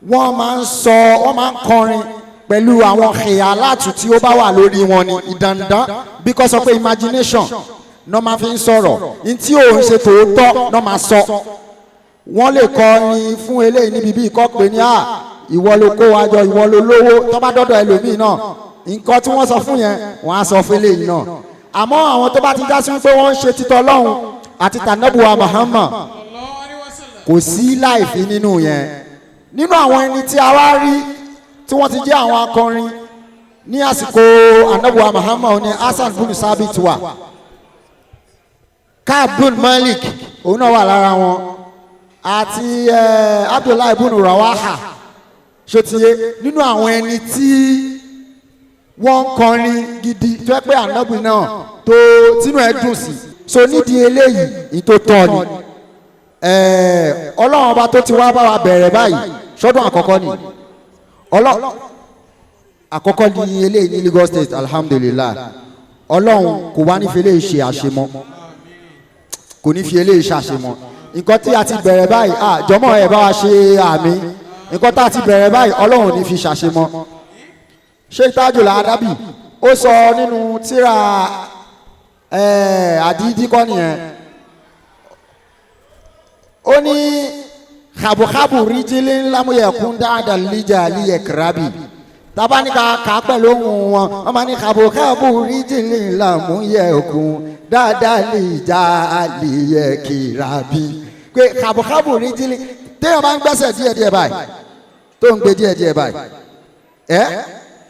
wọ́n máa ń sọ, wọ́n máa ń kọrin pẹ̀lú àwọn xìyàlátù tí ó bá wà lórí wọn ni ìdandan bí kò sọ pé imagination náà máa fi ń sọ̀rọ̀ ntí òun ṣe tòótọ́ náà máa sọ. Wọ́n lè kọrin fún eléyìí níbi bí ikọ́ pé ní à ìwọ ló kó wa jọ, ìwọ ló lówó, tó bá dọ́dọ̀ ẹlòmíì náà nǹkan tí wọ́n sọ fún yẹn wọ́n á sọ fún eléyìí náà. Àmọ́ àwọn tó bá ti já sí wípé wọ́n ń ṣe títọ́ Ọlọ́run àti tànàbùwà Muhammad, kò sí láìfín nínú yẹn. Nínú àwọn ẹni tí a wá rí tí wọ́n ti jẹ́ àwọn akọrin ní àsìkò anabuwa Muhammad ní Hasan bin Sabit wà, Kaab bin Malik òun náà wà lára wọn, àti Abdullahi bin Rawaha. Ṣòtìyẹ nínú àwọn ẹni tí wọ́n ń kọrin gidi tó yẹ pé anabu náà tó tínú ẹ̀ dùn sí. So nídìí eléyìí ní tó tọ́ ni Ọlọ́run ọba tó ti wá bá wa bẹ̀rẹ̀ báyìí sọ́dún àkọ́kọ́ ni Ọlọ́run àkọ́kọ́ ní eléyìí ní Lagos State, alhamdulillah. Ọlọ́run kò wá ní fi eléyìí ṣe àṣemọ́, kò ní fi eléyìí ṣe àṣemọ́. Nǹkan tí a ti bẹ̀rẹ̀ báyìí, jọmọ́ ẹ̀ bá wa ṣe àmì, nǹkan tá a ti bẹ̀rẹ̀ báyìí Ọlọ́run ní fi ṣàṣemọ́. Sheikh Tajul Adabi ó sọ nínú tíra àdídí kọ́ nìyẹn, ó ní xabuxabu rijili ńlámúyẹ̀kún dáadáa lìjà lìyẹ kirabi. Tabanika kà pẹ̀lú ohùn wọn, wọ́n máa ní xabuxabu rijili ńlámúyẹ̀kún dáadáa lìjà lìyẹ kirabi. Pé xabuxabu rijili Téèyàn bá ń gbẹ́sẹ̀ díẹ̀díẹ̀ báyìí, tó ń gbé díẹ̀díẹ̀ báyìí, ẹ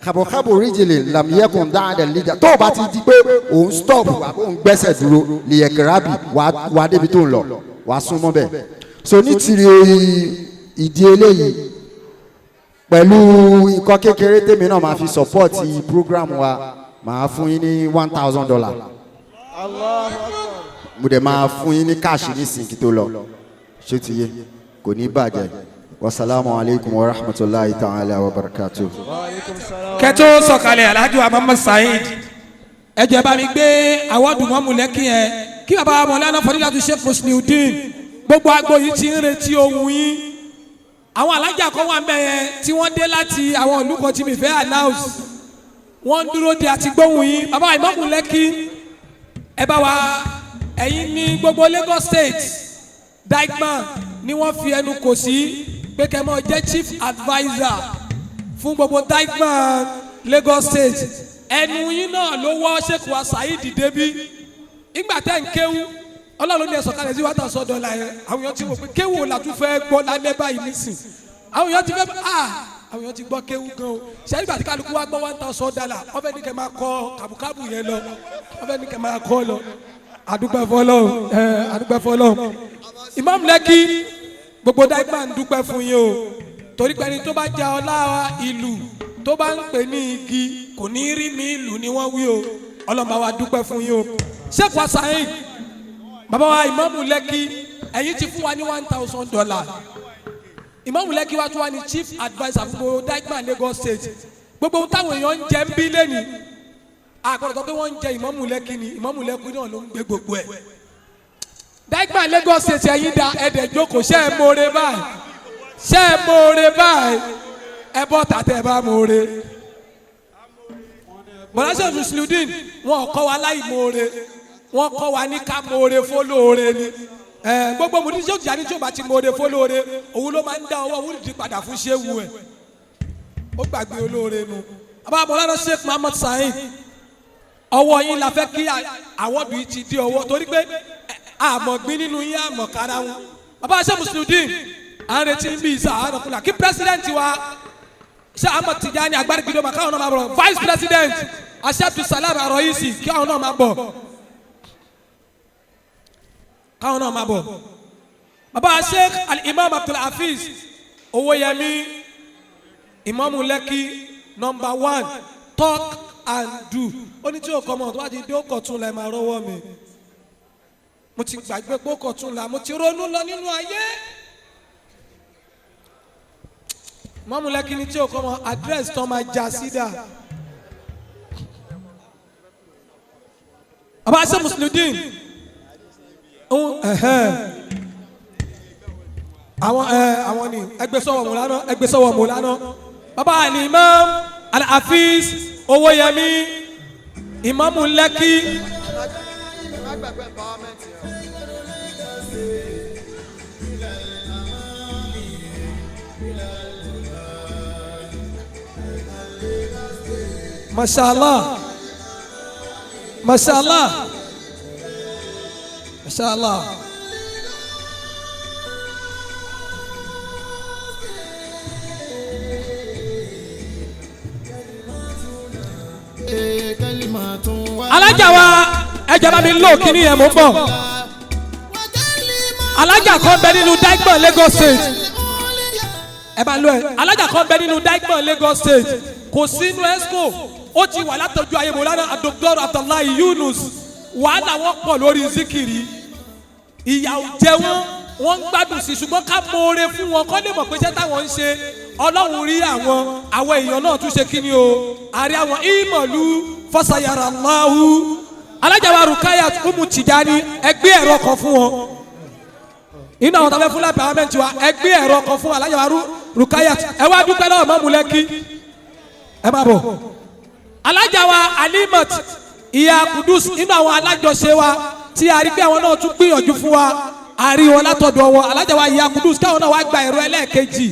kàbọ̀kàbọ̀ ríjìlì làmúyẹ́kùn dáadáa lìjà, tó o bá ti di pé òun stop àbí òun gbẹ́sẹ̀ dúró lìyẹ̀kẹ̀rábì, wà á débi tó ń lọ, wà á súnmọ́ bẹ́ẹ̀. So ní tìrì ìdí eléyìí, pẹ̀lú nǹkan kékeré tèmi náà máa fi support program wa, máa fún yín ní $1,000. Mo dẹ̀ máa fún yín ní cash nísìnyí kí tó lọ. Ṣé ti yé? Kò ní bàjẹ́. Wasalaamu alaykum wa rahmatulahi ta'ala wa barakatuh. Kẹtó sọ̀kalẹ̀, Alhaji wa Muhammad Saheed, ẹ jẹ́ bá mi gbé awọ́dù mọ́mú lẹ́kì yẹn kí baba Mọ̀lánà Fadilatu Sheikh Musliudeen. Gbogbo agbo yìí ti ń retí ohun yín. Àwọn alájà kan wà mẹ́ yẹn tí wọ́n dé láti àwọn ìlú kan tí mi fẹ́ announce, wọ́n ń dúró de àti gbóhùn yín. Baba ìmọ̀mù lẹ́kì, ẹ bá wa, ẹ̀yin ní gbogbo Lagos State Dikeman ni wọ́n fi ẹnu kò sí pé kẹ́ mọ́ jẹ́ chief adviser fún gbogbo Dikeman Lagos State. Ẹnu yín náà ló wọ́ Sheikh wa Saheed débi. Ìgbà tẹ́ ń kéwú, Ọlọ́run ní ẹ sọ̀kalẹ̀ sí $1,000 yẹn. Àwọn èèyàn ti wò pé kéwú la tún fẹ́ gbọ́ lálẹ́ báyìí nísìn. Àwọn èèyàn ti fẹ́, ah, àwọn èèyàn ti gbọ́ kéwú gan o. Ṣé nígbà tí kálukú wa gbọ́ $1,000, wọ́n fẹ́ ní kẹ́ máa kọ́ kàbùkàbù yẹn lọ, wọ́n fẹ́ ní kẹ́ máa kọ́ lọ. Àdúpẹ́ fọlọ́run, ẹ àdúpẹ́ fọlọ́run. Imam Lẹ́kì, gbogbo Dikeman ń dúpẹ́ fún yín o, torí pé ẹni tó bá jẹ ọlá ìlú tó bá ń pè ní igi kò ní rí mi ìlú ni wọ́n wí o. Ọlọ́mọba wa dúpẹ́ fún yín o. Sheikh wa Saheed, bàbá wa Ìmáàmù Lẹ́kì, ẹ̀yin ti fún wa ní $1,000. Ìmáàmù Lẹ́kì wa tún wà ní chief adviser fún gbogbo Dikeman Lagos State. Gbogbo ohun táwọn èèyàn ń jẹ ń bí lẹ́nu àgbọ̀dọ̀ tó pé wọ́n ń jẹ Ìmáàmù Lẹ́kì ni, Ìmáàmù Lẹ́kì náà ló ń gbé gbogbo ẹ̀. Dikeman Lagos State, ẹ̀yin da ẹ̀dẹ̀ jókòó. Ṣé ẹ mọ̀ọ́rẹ́ báyìí? Ṣé ẹ mọ̀ọ́rẹ́ báyìí? Ẹ bọ́ tàtẹ́ ẹ bá mọ̀ọ́rẹ́. Bọ̀dá Sheikh Musliudeen, wọn kọ́ wa láì mọ̀ọ́rẹ́, wọn kọ́ wa ní ká mọ̀ọ́rẹ́ fọlọ́ọ̀rẹ́ ni. Ẹ gbogbo mùdí ṣé òjìyà ní tí o bá ti mọ̀ọ́rẹ́ fọlọ́ọ̀rẹ́, òun ló máa ń dá ọwọ́ wúlì padà fún ṣéwù ẹ̀, ó gbàgbé olóore nu. Àbá Mọ̀lánà Sheikh Muhammad Saheed, ọwọ́ yín la fẹ́ kí àwọ̀dù yìí ti di ọwọ́, torí pé àmọ̀ gbin nínú yín, àmọ̀ kára wọn. Bàbá Sheikh Musliudeen, à ń retí bí isa àánàkúnlá kí president wa ṣe Ahmad Tijani Agbárí-Gidoma káwọn náà máa bọ̀, vice president Ashetu Salam Aroyisi kí àwọn náà máa bọ̀, káwọn náà máa bọ̀. Bàbá Sheikh Al-Imam Abdulhafiz Owóyẹmí, Ìmáàmù Lẹ́kì number one, talk and do. Ó ní tí o kọ́ mọ̀ tó bá ti dé ó kọ̀ tún la ẹ̀ máa rọ́wọ́ mi. Mo ti gbàgbé pé ó kọ̀ tún la, mo ti ronú lọ nínú ayé. Ìmáàmù Lẹ́kì ní tí o kọ́ mọ̀ address tó máa já sí dà. Bàbá ṣe Musliudeen, àwọn ẹ àwọn ni ẹgbẹ́ sọ̀wọ́ mọ̀lánà, ẹgbẹ́ sọ̀wọ́ mọ̀lánà. Bàbá Al-Imam Al-Hafiz Owóyẹmí, Ìmáàmù Lẹ́kì. Mashallah, mashallah, mashallah. Alájà wa, ẹjẹ bá mi lò kíní yẹn, mò ń bọ̀. Alájà kan bẹ nínú Dikeman Lagos State, ẹ bá lọ ẹ. Alájà kan bẹ nínú Dikeman Lagos State, kò sínú esco, ó ti wà látọjú ayé Mọ̀lánà Dr. Abdullahi Yunus. Wàhálà wọn pọ̀ lórí zikiri, ìyà ò jẹ wọn, wọn ń gbádùn sí, ṣùgbọ́n ká mọ̀ọ́rẹ́ fún wọn kọ́ lè mọ̀ pé iṣẹ́ táwọn ń ṣe, Ọlọ́run rí àwọn. Àwọn èèyàn náà tún ṣe kí ni o, àrí àwọn ìmọ̀lú fọ́sàyàrá Allahu. Alájà wa Rukayat Umu Tijani, ẹgbẹ́ ẹ̀rọ kan fún wọn inú àwọn tàbí fúnlẹ̀ pàmẹ́ntì wa, ẹgbẹ́ ẹ̀rọ kan fún alájà wa Rukayat. Ẹ wá dúpẹ́ lọ́wọ́ Ìmáàmù Lẹ́kì, ẹ má bọ̀. Alájà wa Alimat ìyá Kudus, inú àwọn alájọṣe wa tí a rí pé àwọn náà tún gbìyànjú fún wa, a rí wọn látọ̀dọ̀ wọn. Alájà wa ìyá Kudus, káwọn náà wá gba ẹ̀rọ ẹlẹ́ẹ̀kejì,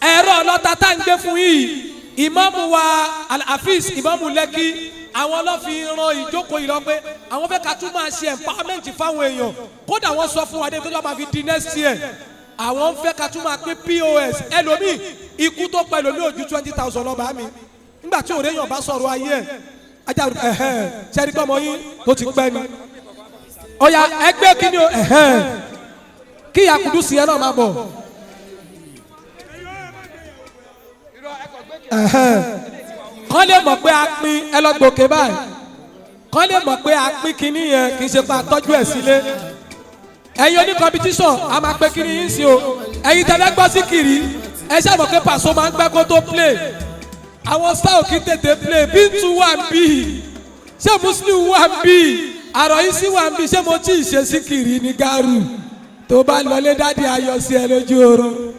ẹ̀rọ ọlọ́ta tá ń gbé fún yìí. Ìmáàmù wa Al-Hafiz Ìmáàmù Lẹ́kì, Àwọn ló fi ran ìjókòó yìí lọ pé àwọn fẹ́ ká tún máa ṣe empowerment fáwọn èèyàn. Kódà wọ́n sọ fún wa dé pé tó bá fi di next year, àwọn fẹ́ ká tún máa pín POS. Ẹlòmíì ikú tó pa ẹlòmíì ò ju 20,000 lọ bá mi. Nígbà tí òde yàn bá sọ̀rọ̀ ayé ẹ̀, ajá ẹ̀hẹ́n ṣẹ́ni pé ọmọ yín tó ti pẹ́ ni. Ọ̀yà ẹgbẹ́ kínní o ẹ̀hẹ́n kí Yakudu sí ẹ náà máa bọ̀. Kán lè mọ̀ pé a pín ẹ lọ gbòkè báyìí, kán lè mọ̀ pé a pín kínní yẹn, kì í ṣe pé a tọ́jú ẹ̀ sílé. Ẹ̀yin oní competition, a máa pé kínní yín sí o. Ẹ̀yin tẹ́lẹ̀ gbọ́ sí kiri, ẹ ṣáà mọ̀ pé Paso máa ń gbẹ́ kó tó play. Àwọn star ò kí tètè play. Bíntù wà ń bì, ṣé Muslim wà ń bì, Àròyìísí wà ń bì, ṣé mo tí ì ṣe sí kiri ní Garu tó bá lọlé dádì ayọ̀ sí ẹ lójú oorun.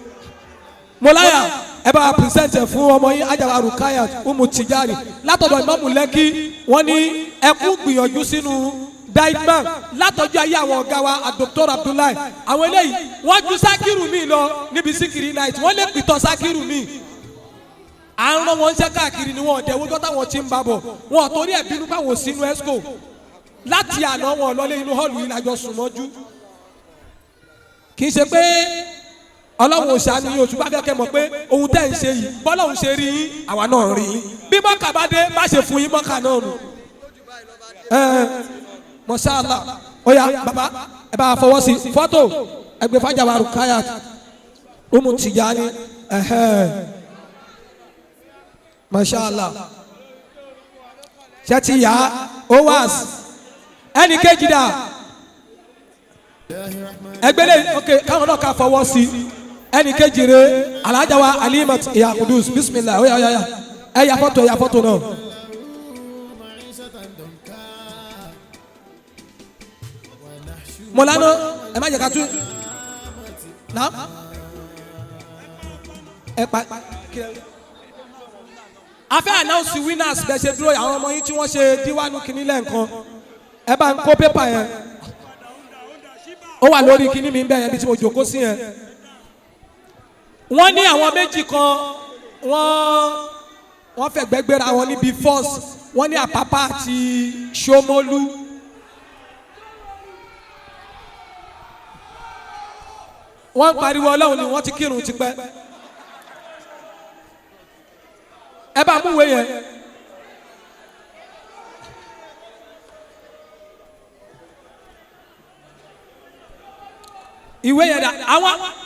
Mọ́láyà, ẹ bá wa present ẹ fún ọmọ yín Ajawa Rukayat Umu Tijani látọ̀dọ̀ Ìmáàmù Lẹ́kì. Wọ́n ní ẹ kú gbìyànjú sínú Daidman látọjú ayé àwọn ọ̀gá wa Dr. Abdullahi. Àwọn eléyìí wọ́n ju Sakiru mi lọ níbi Sikiri night, wọ́n lè pìtàn Sakiru mi. À ń rán wọn ṣẹ́ káàkiri ni wọn ọ̀dẹ̀ wọ́jọ́ táwọn ti ń bá bọ̀, wọn ò torí ẹ̀ bínú báwọn sínú esco láti àná, wọn lọlé inú hall yìí lájọ sùn mọ́jú. Kì í ṣe pé Ọlọ́run ò ṣàánú yín, oṣù bá kẹ́kẹ́ mọ̀ pé ohun tẹ́ ń ṣe yìí bọ́lọ́run ṣe rí yín, àwa náà rí yín. Bí mọ́kà bá dé, bá ṣe fún yín mọ́kà náà nù. Mọ́ṣáláà, ó yá bàbá, ẹ bá fọwọ́ sí fọ́tò ẹgbẹ́ Fájàwá Rukayat Umu Tijani. Mọ́ṣáláà, ṣé ti yá owas ẹnì kejì dà ẹgbẹ́lẹ́? Ok, káwọn náà ká fọwọ́ sí ẹnì kejì rẹ, Alhaja wa Alimat Yakudus. Bisimilah, oya oya ẹ yà fọ́tò, ẹ yà fọ́tò náà. Mọ̀lánà, ẹ má jẹ́ ká tún náà ẹ pa. A fẹ́ announce winners. Bẹ́ẹ̀ ṣe dúró, àwọn ọmọ yín tí wọ́n ṣe díwánu kìíní lẹ́ẹ̀kan, ẹ bá ń kó pépà yẹn, ó wà lórí kìíní mi bẹ́ẹ̀ yẹn bí tí mo jòkó sí yẹn. Wọ́n ní àwọn méjì kan, wọ́n fẹ̀gbẹ́ gbéra wọn níbi first. Wọ́n ní Àpápá àti Ṣómólú. Wọ́n ń pariwo Ọlọ́run ni wọ́n ti kírun tipẹ́. Ẹ bá mú ìwé yẹn. Ìwé yẹn dà?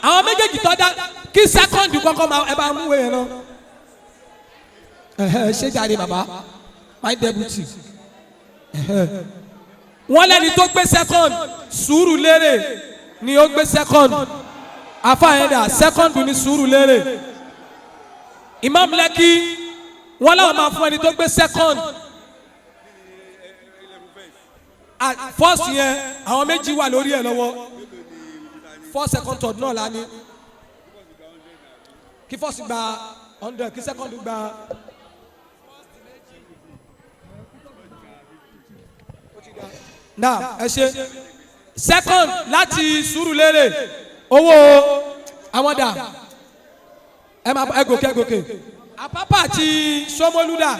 Àwọn méjèèjì tó dá kí second kọ́kọ́ máa, ẹ bá mú ìwé yẹn náà. Ẹ̀hẹ́, ṣé jáde bàbá my deputy. Wọ́n lẹ́ni tó gbé second, Sùúrù Lérè ni ó gbé second. Afa yẹn dà? Second ni Sùúrù Lérè. Imam Lẹ́kì, wọ́n láwọn máa fún ẹni tó gbé second. First yẹn, àwọn méjì wà lórí ẹ̀ lọ́wọ́. First, second, third náà la ní. Kí first gba 100, kí second gba. Náà ẹ ṣe second láti Sùúrùlérè, owó àwọn dà? Ẹ máa ẹ gòkè, ẹ gòkè. Àpápá àti Ṣómólú dà?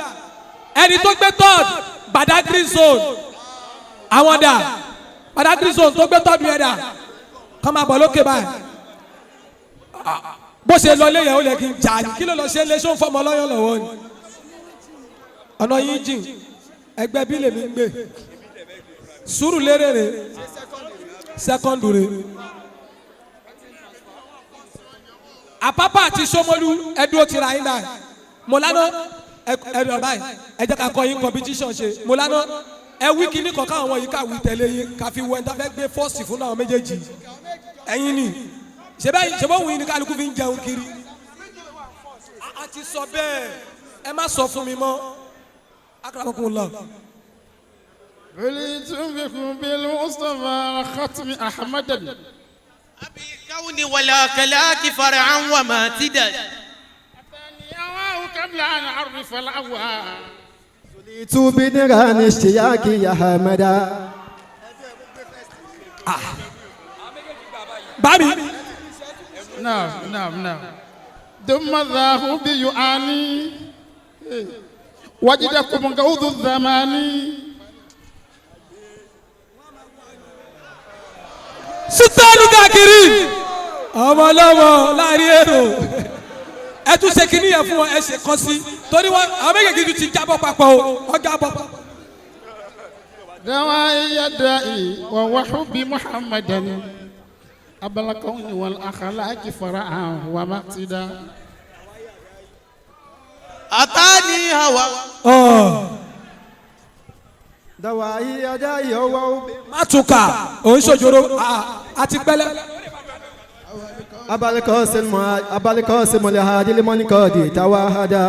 Ẹni tó gbé third, Badagry zone, àwọn dà? Badagry zone tó gbé third yẹn dà? Kọ́ máa bọ̀ lókè báyìí. Bó ṣe lọ léyìn, ó lè kí n jà ní. Kí ló lọ ṣe lé? Ṣó ń fọmọ lọ́yọ̀ lọ́wọ́ ni? Ọ̀nà yín jìn, ẹgbẹ́ bí lèmi ń gbé. Sùúrùlérè rè second rè. Àpápá àti Ṣómólú, ẹdúró tira yín báyìí. Mọ̀lánà, ẹdùn báyìí, ẹ jẹ́ ká kọ́ yín competition ṣe. Mọ̀lánà, ẹ wí kíní kọ̀ọ̀kan, àwọn yìí ká wí tẹ̀lé yín, ká fi wọ ẹni tá fẹ́ gbé first fún àwọn méjèèjì. Ẹ̀yin ni ṣe bẹ́ẹ̀, ṣe bóun yìí ni kálukú fi ń jẹun kiri. A ti sọ bẹ́ẹ̀, ẹ má sọ fún mi mọ́. Akramakumullah. بليتم بالمصطفى ختم أحمد. بالكون ولا كلاك فرعا وما تدد. قبل أن أعرف الأوى. بدران اشتياقي يا حمدا. Bami. نعم نعم نعم، ثم ذاه بيعاني. وجدكم غوث الزمان Sultanu Zakiri ọmọ ọlọ́mọ láàrin èrò ẹ tún ṣe kínní yẹn fún wọn ẹ ṣe kọ́ sí torí wọn àwọn méjèèjì tún ti jábọ́ papọ̀ o wọ́n jábọ́ papọ̀. دوائي دائي وهو حب محمدا أبا الكون والأخلاق فرعا ومقتدا أتاني هوى دوائي أدائي هو má tún kà òun ṣòjòrò àti pẹ́lẹ́. أبا القاسم الهادي لمن قد توحدا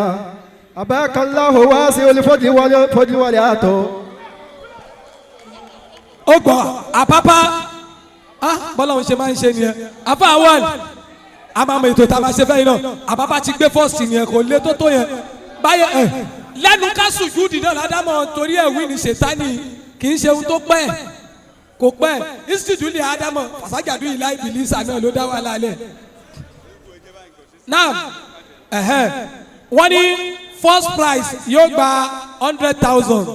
أباك الله واسع الفضل والفضل والعطاء ó gbọ́ àpápá ah bọ́lá òun ṣe máa ń ṣe nìyẹn àfa àwọn a máa mọ ètò tá a máa ṣe fẹ́ yìí náà àpápá ti gbé fọ́ọ̀sì nìyẹn kò lé tó tó yẹn báyẹn ẹ lẹ́nu ká sùjúdì náà ládàmọ̀ torí ẹ̀ wí ní ṣètánì kì í ṣe ohun tó pẹ́ kò pẹ́ institute ní ádámọ̀ fàṣàjàdú ìlà ìbílísà náà ló dá wàhálà lẹ̀ náà ẹ̀hẹ́n wọ́n ní first prize yóò gba 100,000,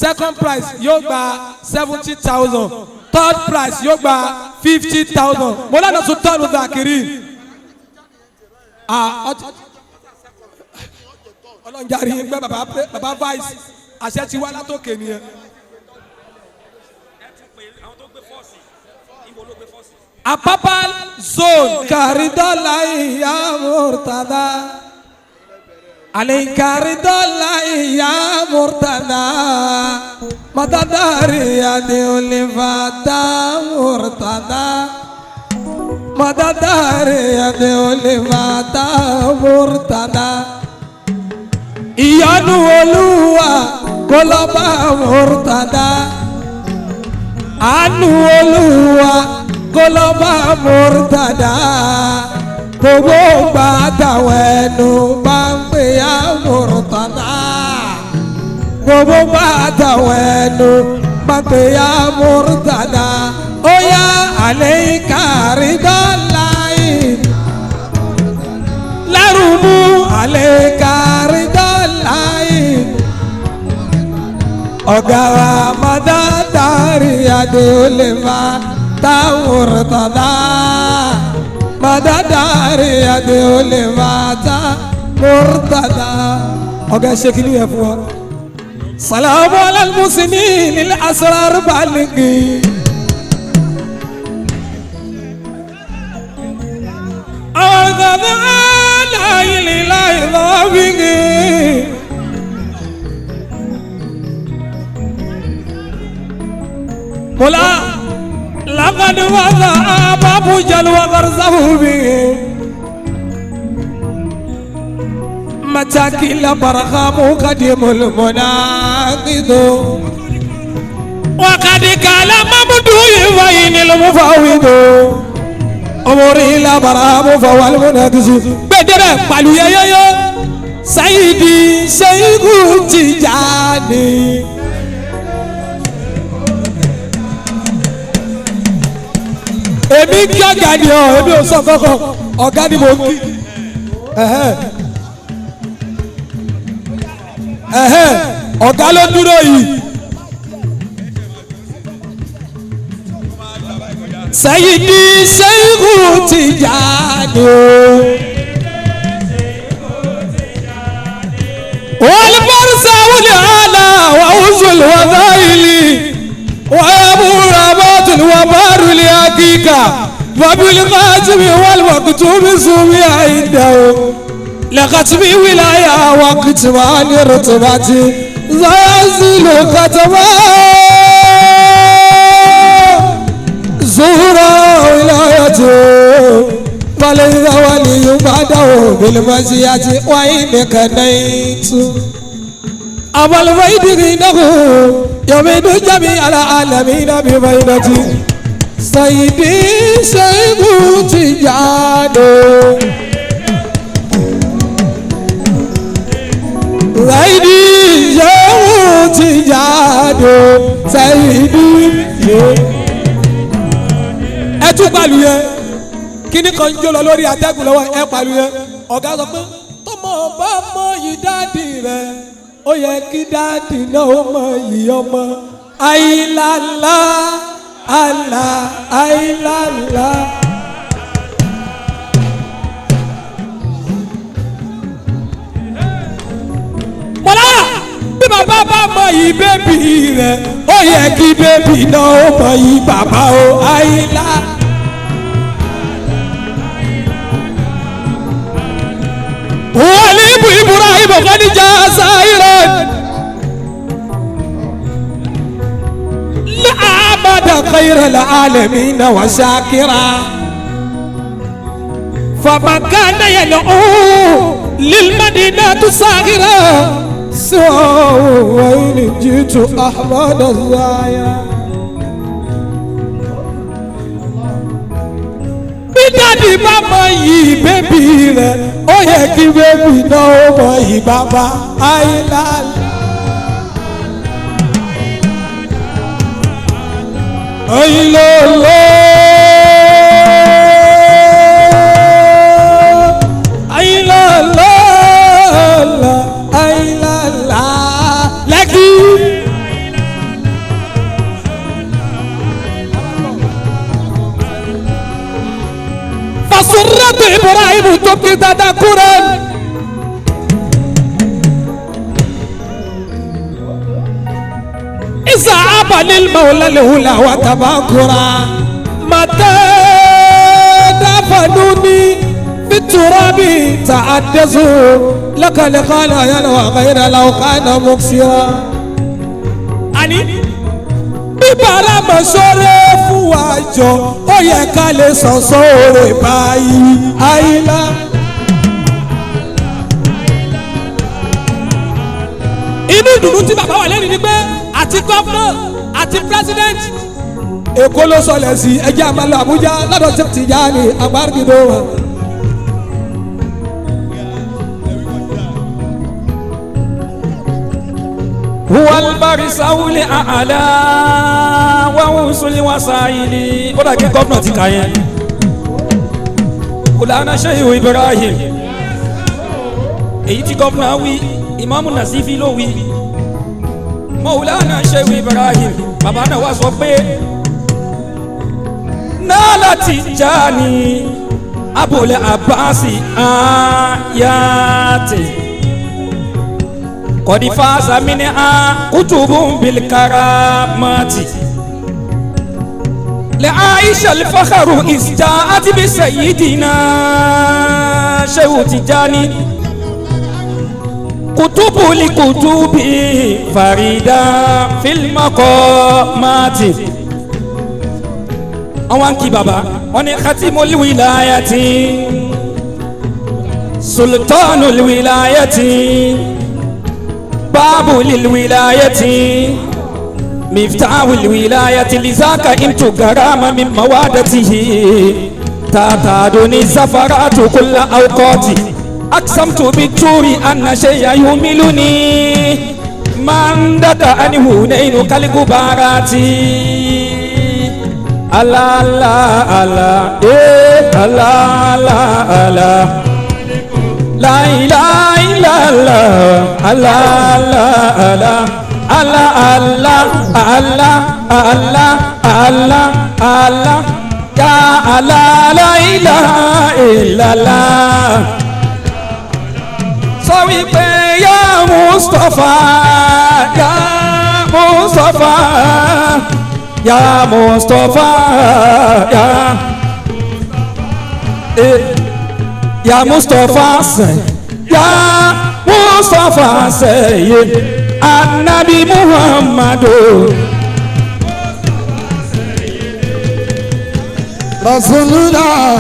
second prize yóò gba 70,000, third prize yóò gba 50,000. Mọ́lánà Sultanu Zakiri ọlọ́njàre yín gbẹ́ baba vice àṣẹ ti wá látòkè nìyẹn. Apapa zone kàrídọ́là ìyá Murtada alikaridọ́là ìyá Murtada madadari adeolifata Murtada madadari adeolifata Murtada ìyanu Olúwa kó lọ bá Murtada àánú Olúwa kó lọ bá Murtada gbogbo gbàtàwọn ẹnu bá ń pè á Murtada gbogbo gbàtàwọn ẹnu bá ń pè á Murtada ó yá àlẹ́ kàrídọ́là yìí lárúbú àlẹ́ kàrídọ́là yìí ọ̀gá wa mọ̀dádárì adéolèmá táwọn Murtada mọ̀dádárì adéolèmá tá Murtada. Ọ̀gá ṣe kí ni yẹ fún wa. Salamu alal muslimin lil asrar baligi. Ọ̀gá aláìlí láì lọ́bìnrin. مولا لقد وضع باب جل وغرزه به متاكل برخام قديم المناقض وقد قال ممدوح وين المفاوض أموري لا برام فهو المناقض بدر قالوا يا يا يا سيدي شيخ تجاني Èmi kí ọ̀gá ni ọ èmi ò sọ kọ́kọ́ ọ̀gá ni mo kí ẹ̀hẹ́n ẹ̀hẹ́n ọ̀gá ló dúró yìí. Sayyidi Sheikhu Tijani o. والفرس والعلا وعز الوذائل وابو رباط وبار الحقيقة وبالقاتم والمكتوب سمي عنده لختم ولاية وكتمان رتبتي زازل ختما زورا ولايته فليس ولي بعده بالمشيئة وإن كنيت أبا الفيد إنه يمين جميع العالمين بفيدتي سيدي شيخ تجانو سيدي شيخ تجانو سيدي ẹ tún pàlù yẹn kíní kan ń jó lọ lórí atẹ́gùn lọ́wọ́ ẹ pàlù yẹn ọ̀gá sọ pé tọmọ bá mọ yìí dáàdì rẹ Ó yẹ kí dáàdì náà ó mọ iyì ọmọ. Àìlàlá àlà àìlàlá. Mọ̀lá bí bàbá bá mọ iyì bébì rẹ̀, ó yẹ kí bébì náà ó mọ iyì bàbá o. Àìlà. وليب إبراهيم قد جاء سائرا لعبد خير العالمين وشاكرا فمن كان يدعو للمدينة صاغرا سوى وين جئت أحمد الزايا. Bí daddy bá mọ iyì baby rẹ̀, ó yẹ kí baby náà ó mọ iyì bàbá. Àìlá. Àìlọ́lọ́. Àìlọ́lọ́. Àìlọ́lá. Lẹ́kì. فسرت إبراهيم تبكي تذكرا إذا أبى للمولى الأولى وتبكرا متى دفنوني في التراب تعدزوا لك لقال يلوى غير لو كان مكسرا. أني bíbára mọ̀ sóre fún wa jọ, ó yẹ ká lè sọ sóore báyìí. Àyìnlá. Inú ìdùnnú tí bàbá wà lẹ́nu ni pé àti gómìnà àti president Èkó ló sọlẹ̀ sí ẹjẹ́ àmàlà Àbújá lọ́dọ̀ tí Tìjàní àgbàrúgbìdó wa. هو البارساو الأعلى ووصل وسائل. Ó dà kí gómìnà ti kà yẹn. Mọ̀lánà Shehu Ibrahim, èyí tí gómìnà wí, Ìmáàmù Nasifi ló wí. Mọ̀lánà Shehu Ibrahim, bàbá náà wá sọ pé Nala Tijani Abul Abbasi ayati قد فاز منها كتب بالكرامات لعائشة الفخر إذ جاءت بسيدنا شيخ تجاني كتب لكتب فريدا في المقامات. àwọn kí baba wọn ni khatimul wilayati sultanul wilayati باب للولاية مفتاح الولاية لذاك انت غرام من موادته تاتادني الزفرات كل أوقات أقسمت بالجور أن شيء يهملني من دد عنه نين كالغبارات. الله الله الله إيه الله الله الله لا إله إلا الله الله الله الله الله الله الله الله الله يا الله لا إله إلا الله. Sọ wípé ya Mustapha ya Mustapha ya Mustapha ya ya Mustapha sẹ ya Mustapha sẹyẹ Anabi Muhammadu. Rasulullah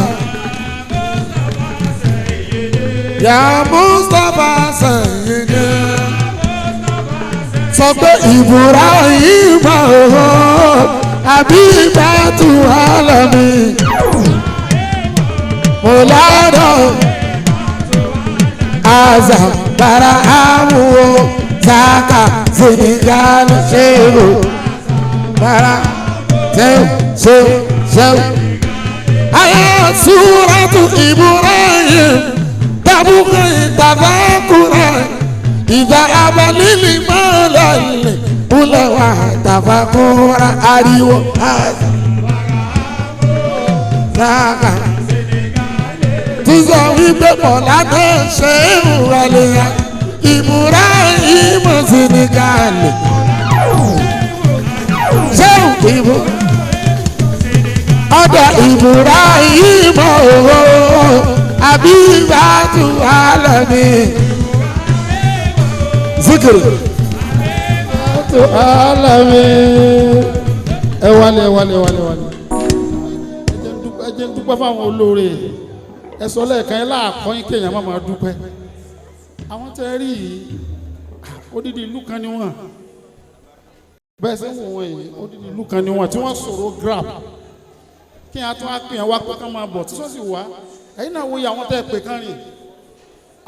ya Mustapha sẹyẹ sọ pé Ibrahim Habibatu alami mọ̀ládọ̀ azambara amuwo zaka senegal ṣèrò bara ṣew ṣew ṣew. Aya suratu Ibrahim tabuki tabakura Ìdá abalílì mọ́lẹ̀ ilẹ̀ kúlẹ̀ wà tàfàkùrà ariwo sáà. Tún sọ wípé Bọ̀lá náà ṣe é wọlé ya. Ibrahim Senegal. Ṣé ìbò? Ọ̀dọ̀ Ibrahim owó Abibatu Alami. Zikiri. Abibatu Alami. Ẹ wálé ẹ wálé ẹ wálé ẹ wálé. Ẹ jẹ́ n dúpẹ́ fáwọn olóore. Ẹ sọ lẹ́ẹ̀kan ẹ láàkọ́yìn kéèyàn má máa dúpẹ́. Àwọn tẹ́ rí yìí, odidi ìlú kan ni wọ́n. Bẹ́ẹ̀ sẹ́ wò wọ́n yìí, odidi ìlú kan ni wọ́n tí wọ́n sọ̀rọ̀ grab. Kí a tún á pè wá pé kán máa bọ̀ tí sọ́sì wá. Ẹ̀yin náà wo iye àwọn tẹ́ pè kán rìn.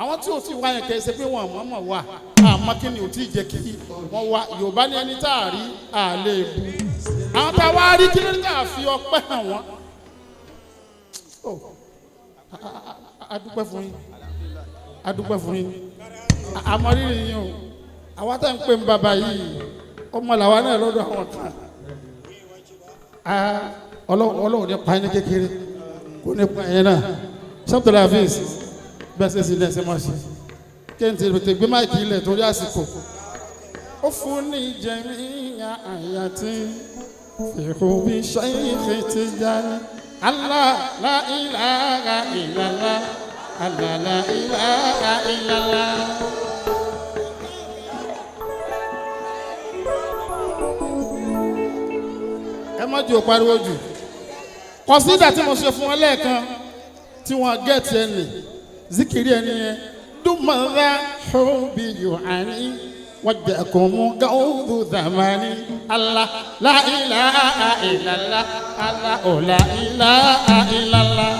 Àwọn tí ò sì wá yẹn kẹ́ ṣe pé wọ́n àmọ́ mọ̀ wá. Àmọ́ kí ni ò tí ì jẹ́ kí wọ́n wá. Yorùbá ní ẹni tá a rí, à lè bu. Àwọn tá a wá rí kí ló ní tá a fi ọpẹ́ hàn wọ́n. A dúpẹ́ fún yín. A dúpẹ́ fún yín. Àmọ́ rírì yín o. Àwa tá ń pè ń bàbá yìí, ọmọ làwa náà lọ́dọ̀ àwọn kan. Ọlọ́run ní pa yín ní kékeré, kò ní pa yín náà. Sọ́tò Hafiz, bẹ́ẹ̀ ṣe sí lẹ́sẹ̀ máa ṣe. Kéńtì tètè gbé máìkì ilẹ̀ torí àsìkò. Ó fún ní jẹ̀míyà àyà tí fìkú bí ṣẹ́yìn ti jáde. Allah la ilaha illallah. Allah la ilaha illallah. Ẹ má jù ó pariwo jù. Kọ̀sídà tí mo ṣe fún wọn lẹ́ẹ̀kan tí wọ́n gẹ̀ẹ́tì ẹni zikiri ẹni yẹn dùmọ̀lá ṣọ́bì yòhání wàjẹ̀kùnmú gáwùdù dàmání Allah la ilaha illallah Allah la ilaha illallah.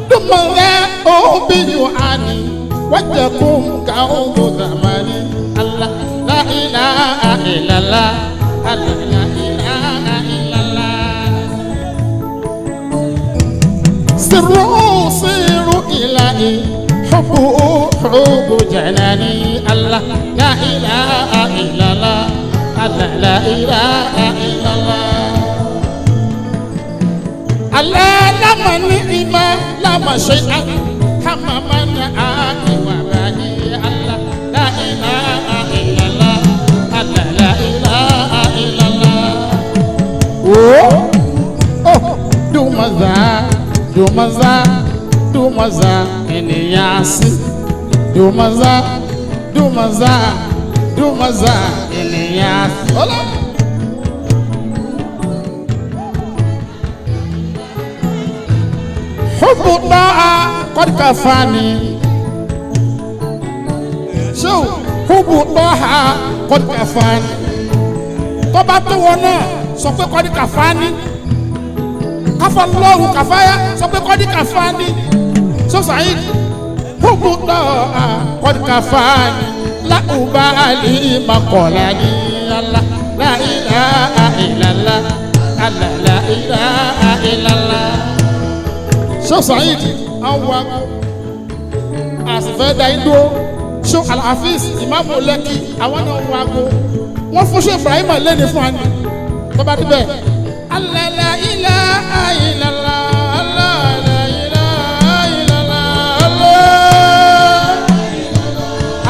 Dùmọ̀lá ṣọ́bì yòhání wàjẹ̀kùnmú gáwùdù dàmání Allah la ilaha illallah Allah la ilaha illallah. Sirru siru ilahi hubbu hubbu janani Allah la ilaha illallah Allah la ilaha illallah. Allah lama ni'ima lama shay'a hama man a'i wa ba'i Allah la ilaha illallah Allah la ilaha illallah. Oh oh dumaza dumaza dumaza eniyasi dumaza dumaza dumaza eniyasi. Hola. Hubbu ta'a qad kafani. So hubbu ta'a qad kafani. Tó bá tó wọn náà sọ pé qad kafani. Kafa lọ́hùn kàfáyà sọ pé kọ́dí kàfáni sọ Saheed hubbu ta'a qad kafani la ubali maqalani Allah la ilaha illallah Allah la ilaha illallah. Sọ Saheed àwọn àsìfẹ́ da igbó ṣọ Al-Hafiz ìmáàmù Lẹ́kì àwọn náà wọ aago wọ́n fún ṣe Ibrahim lẹ́ni fún wa ni tó bá débẹ̀. Allah la ilaha illallah Allah la ilaha illallah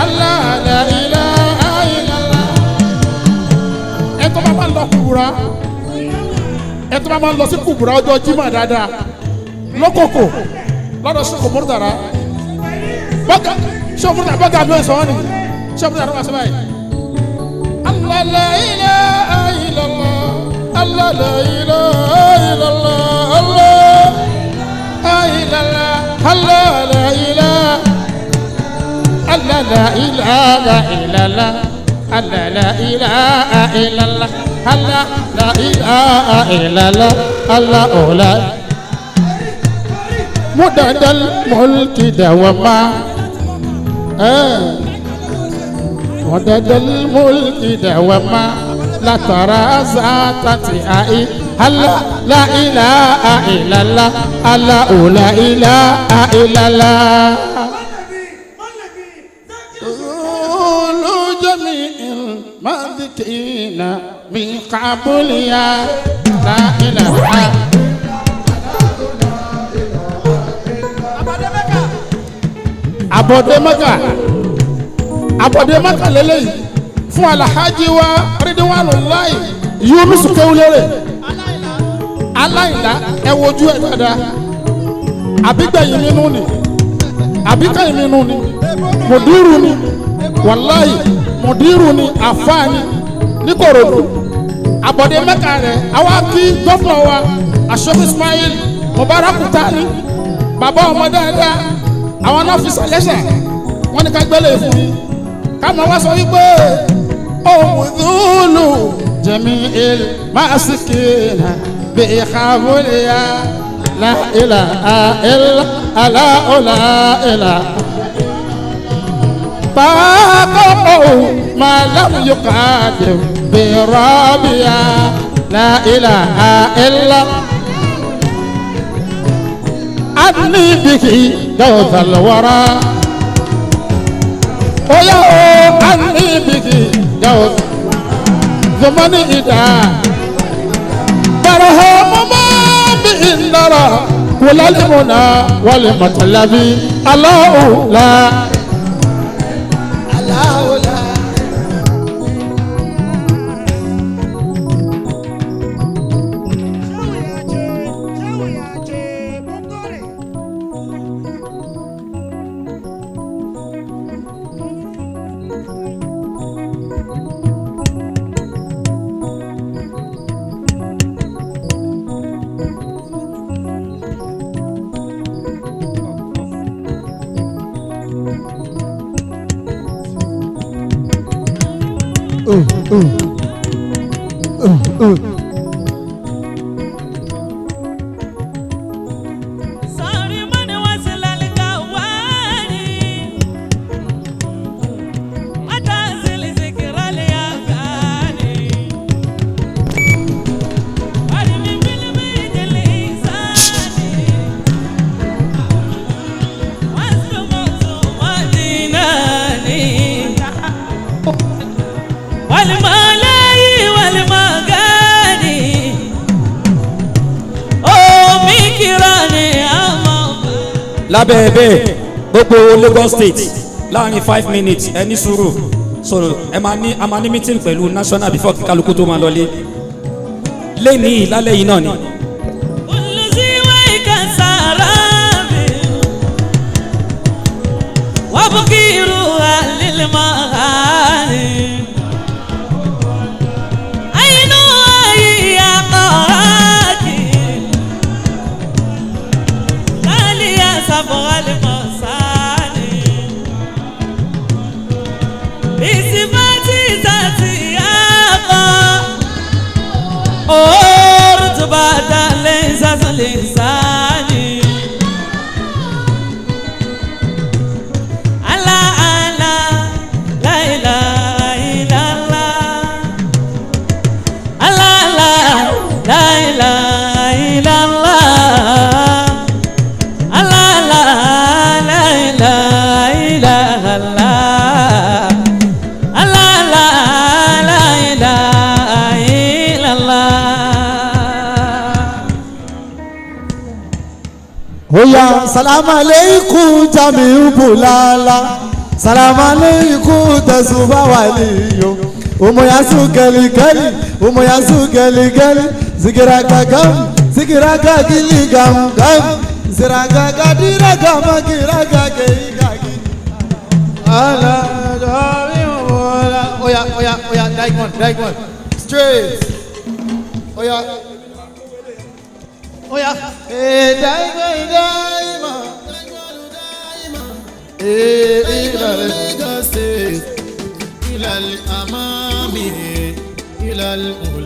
Allah la ilaha illallah. Ẹ tó bá máa ń lọ kúbúra, ẹ tó bá máa ń lọ sí kúbúra ọjọ́ Jímọ̀ dáadáa lókòkò lọ́dọ̀ Ṣéèkù Murtala bọ́gà Ṣéèkù Murtala bọ́gà ló ń sọ ọ́ ni Ṣéèkù Murtala ló wà sọ báyìí. Allah la ilaha illallah. Allah la ilaha illallah Allah la ilaha Allah la ilaha Allah la ilaha illallah Allah la ilaha illallah Allah la ilaha illallah Allah la mudadal mulki dawama mudadal mulki dawama latara zatati ai Allah la ilaha illallah Allah la ilaha illallah. Jami'il madhikina min qabliya la ilaha. Abọ̀dé Mẹ́kà, Abọ̀dé Mẹ́kà lélẹ́yìí fún Alhaji wa Ridwanullahi Yunus Kewulere aláìlá. Ẹ wojú ẹ dáadáa, àbígbẹ̀yìn mi nù ni, àbíkẹ́yìn mi nù ni, mùdírù ni, wàláyì mùdírù ni, àfáàní níkòròdú. Abọ̀dé Mẹ́kà rẹ̀, àwa kí gọ́fúnà wa Ashof Ismail Mubarak Tani, bàbá ọmọ dáadáa. Àwọn náà fi sàlẹ́sà wọ́n ní ká gbẹ́lẹ̀ fún yín, ká máa wá sọ wípé òmùdúlù jẹ̀mí il máa sì kìnnà bí ìkàwéyà la ilaha illa Allahu la ilaha. Bákọ́kọ́ máa lam yuqadim bí rọ́bìyà la ilaha illa. Adni bihi gawta alwara. Oya o adni bihi gawta zamani ida. Barahama ma bi indara kulal muna wal matlabi Allahu la Allahu la. Lábẹ́ bẹ́ẹ̀, gbogbo Lagos State, láàrin 5 minutes, ẹ ní sùúrù. So ẹ máa ní, a máa ní meeting pẹ̀lú national before kí kálukú tó máa lọlé lẹ́nìí lálẹ́ yìí náà ni. وبكيرها للمغاني عينها يا قراكي غالية صبغ المصاني بصفاتي ذاتي يا رتبة ليس لساني الله الله لا إله إلا الله الله الله لا إله إلا الله الله الله لا إله إلا الله الله الله لا إله إلا الله. Oya salamu aleikum Jamiu Bulala, salamu aleikum Tẹ̀sùbá wàlíyò, omoyasu gẹligẹli, omoyasu gẹligẹli, zigiraga gam, zigiraga gili gam gam, ziragaga diraga magiraga geigagi. Ala Jamiu Bulala. Oya oya oya, Diamond, Diamond, straight. Oya oya. Ee Diamond, Diamond. Ee ilal Lagos State, ilal amami, ilal ula.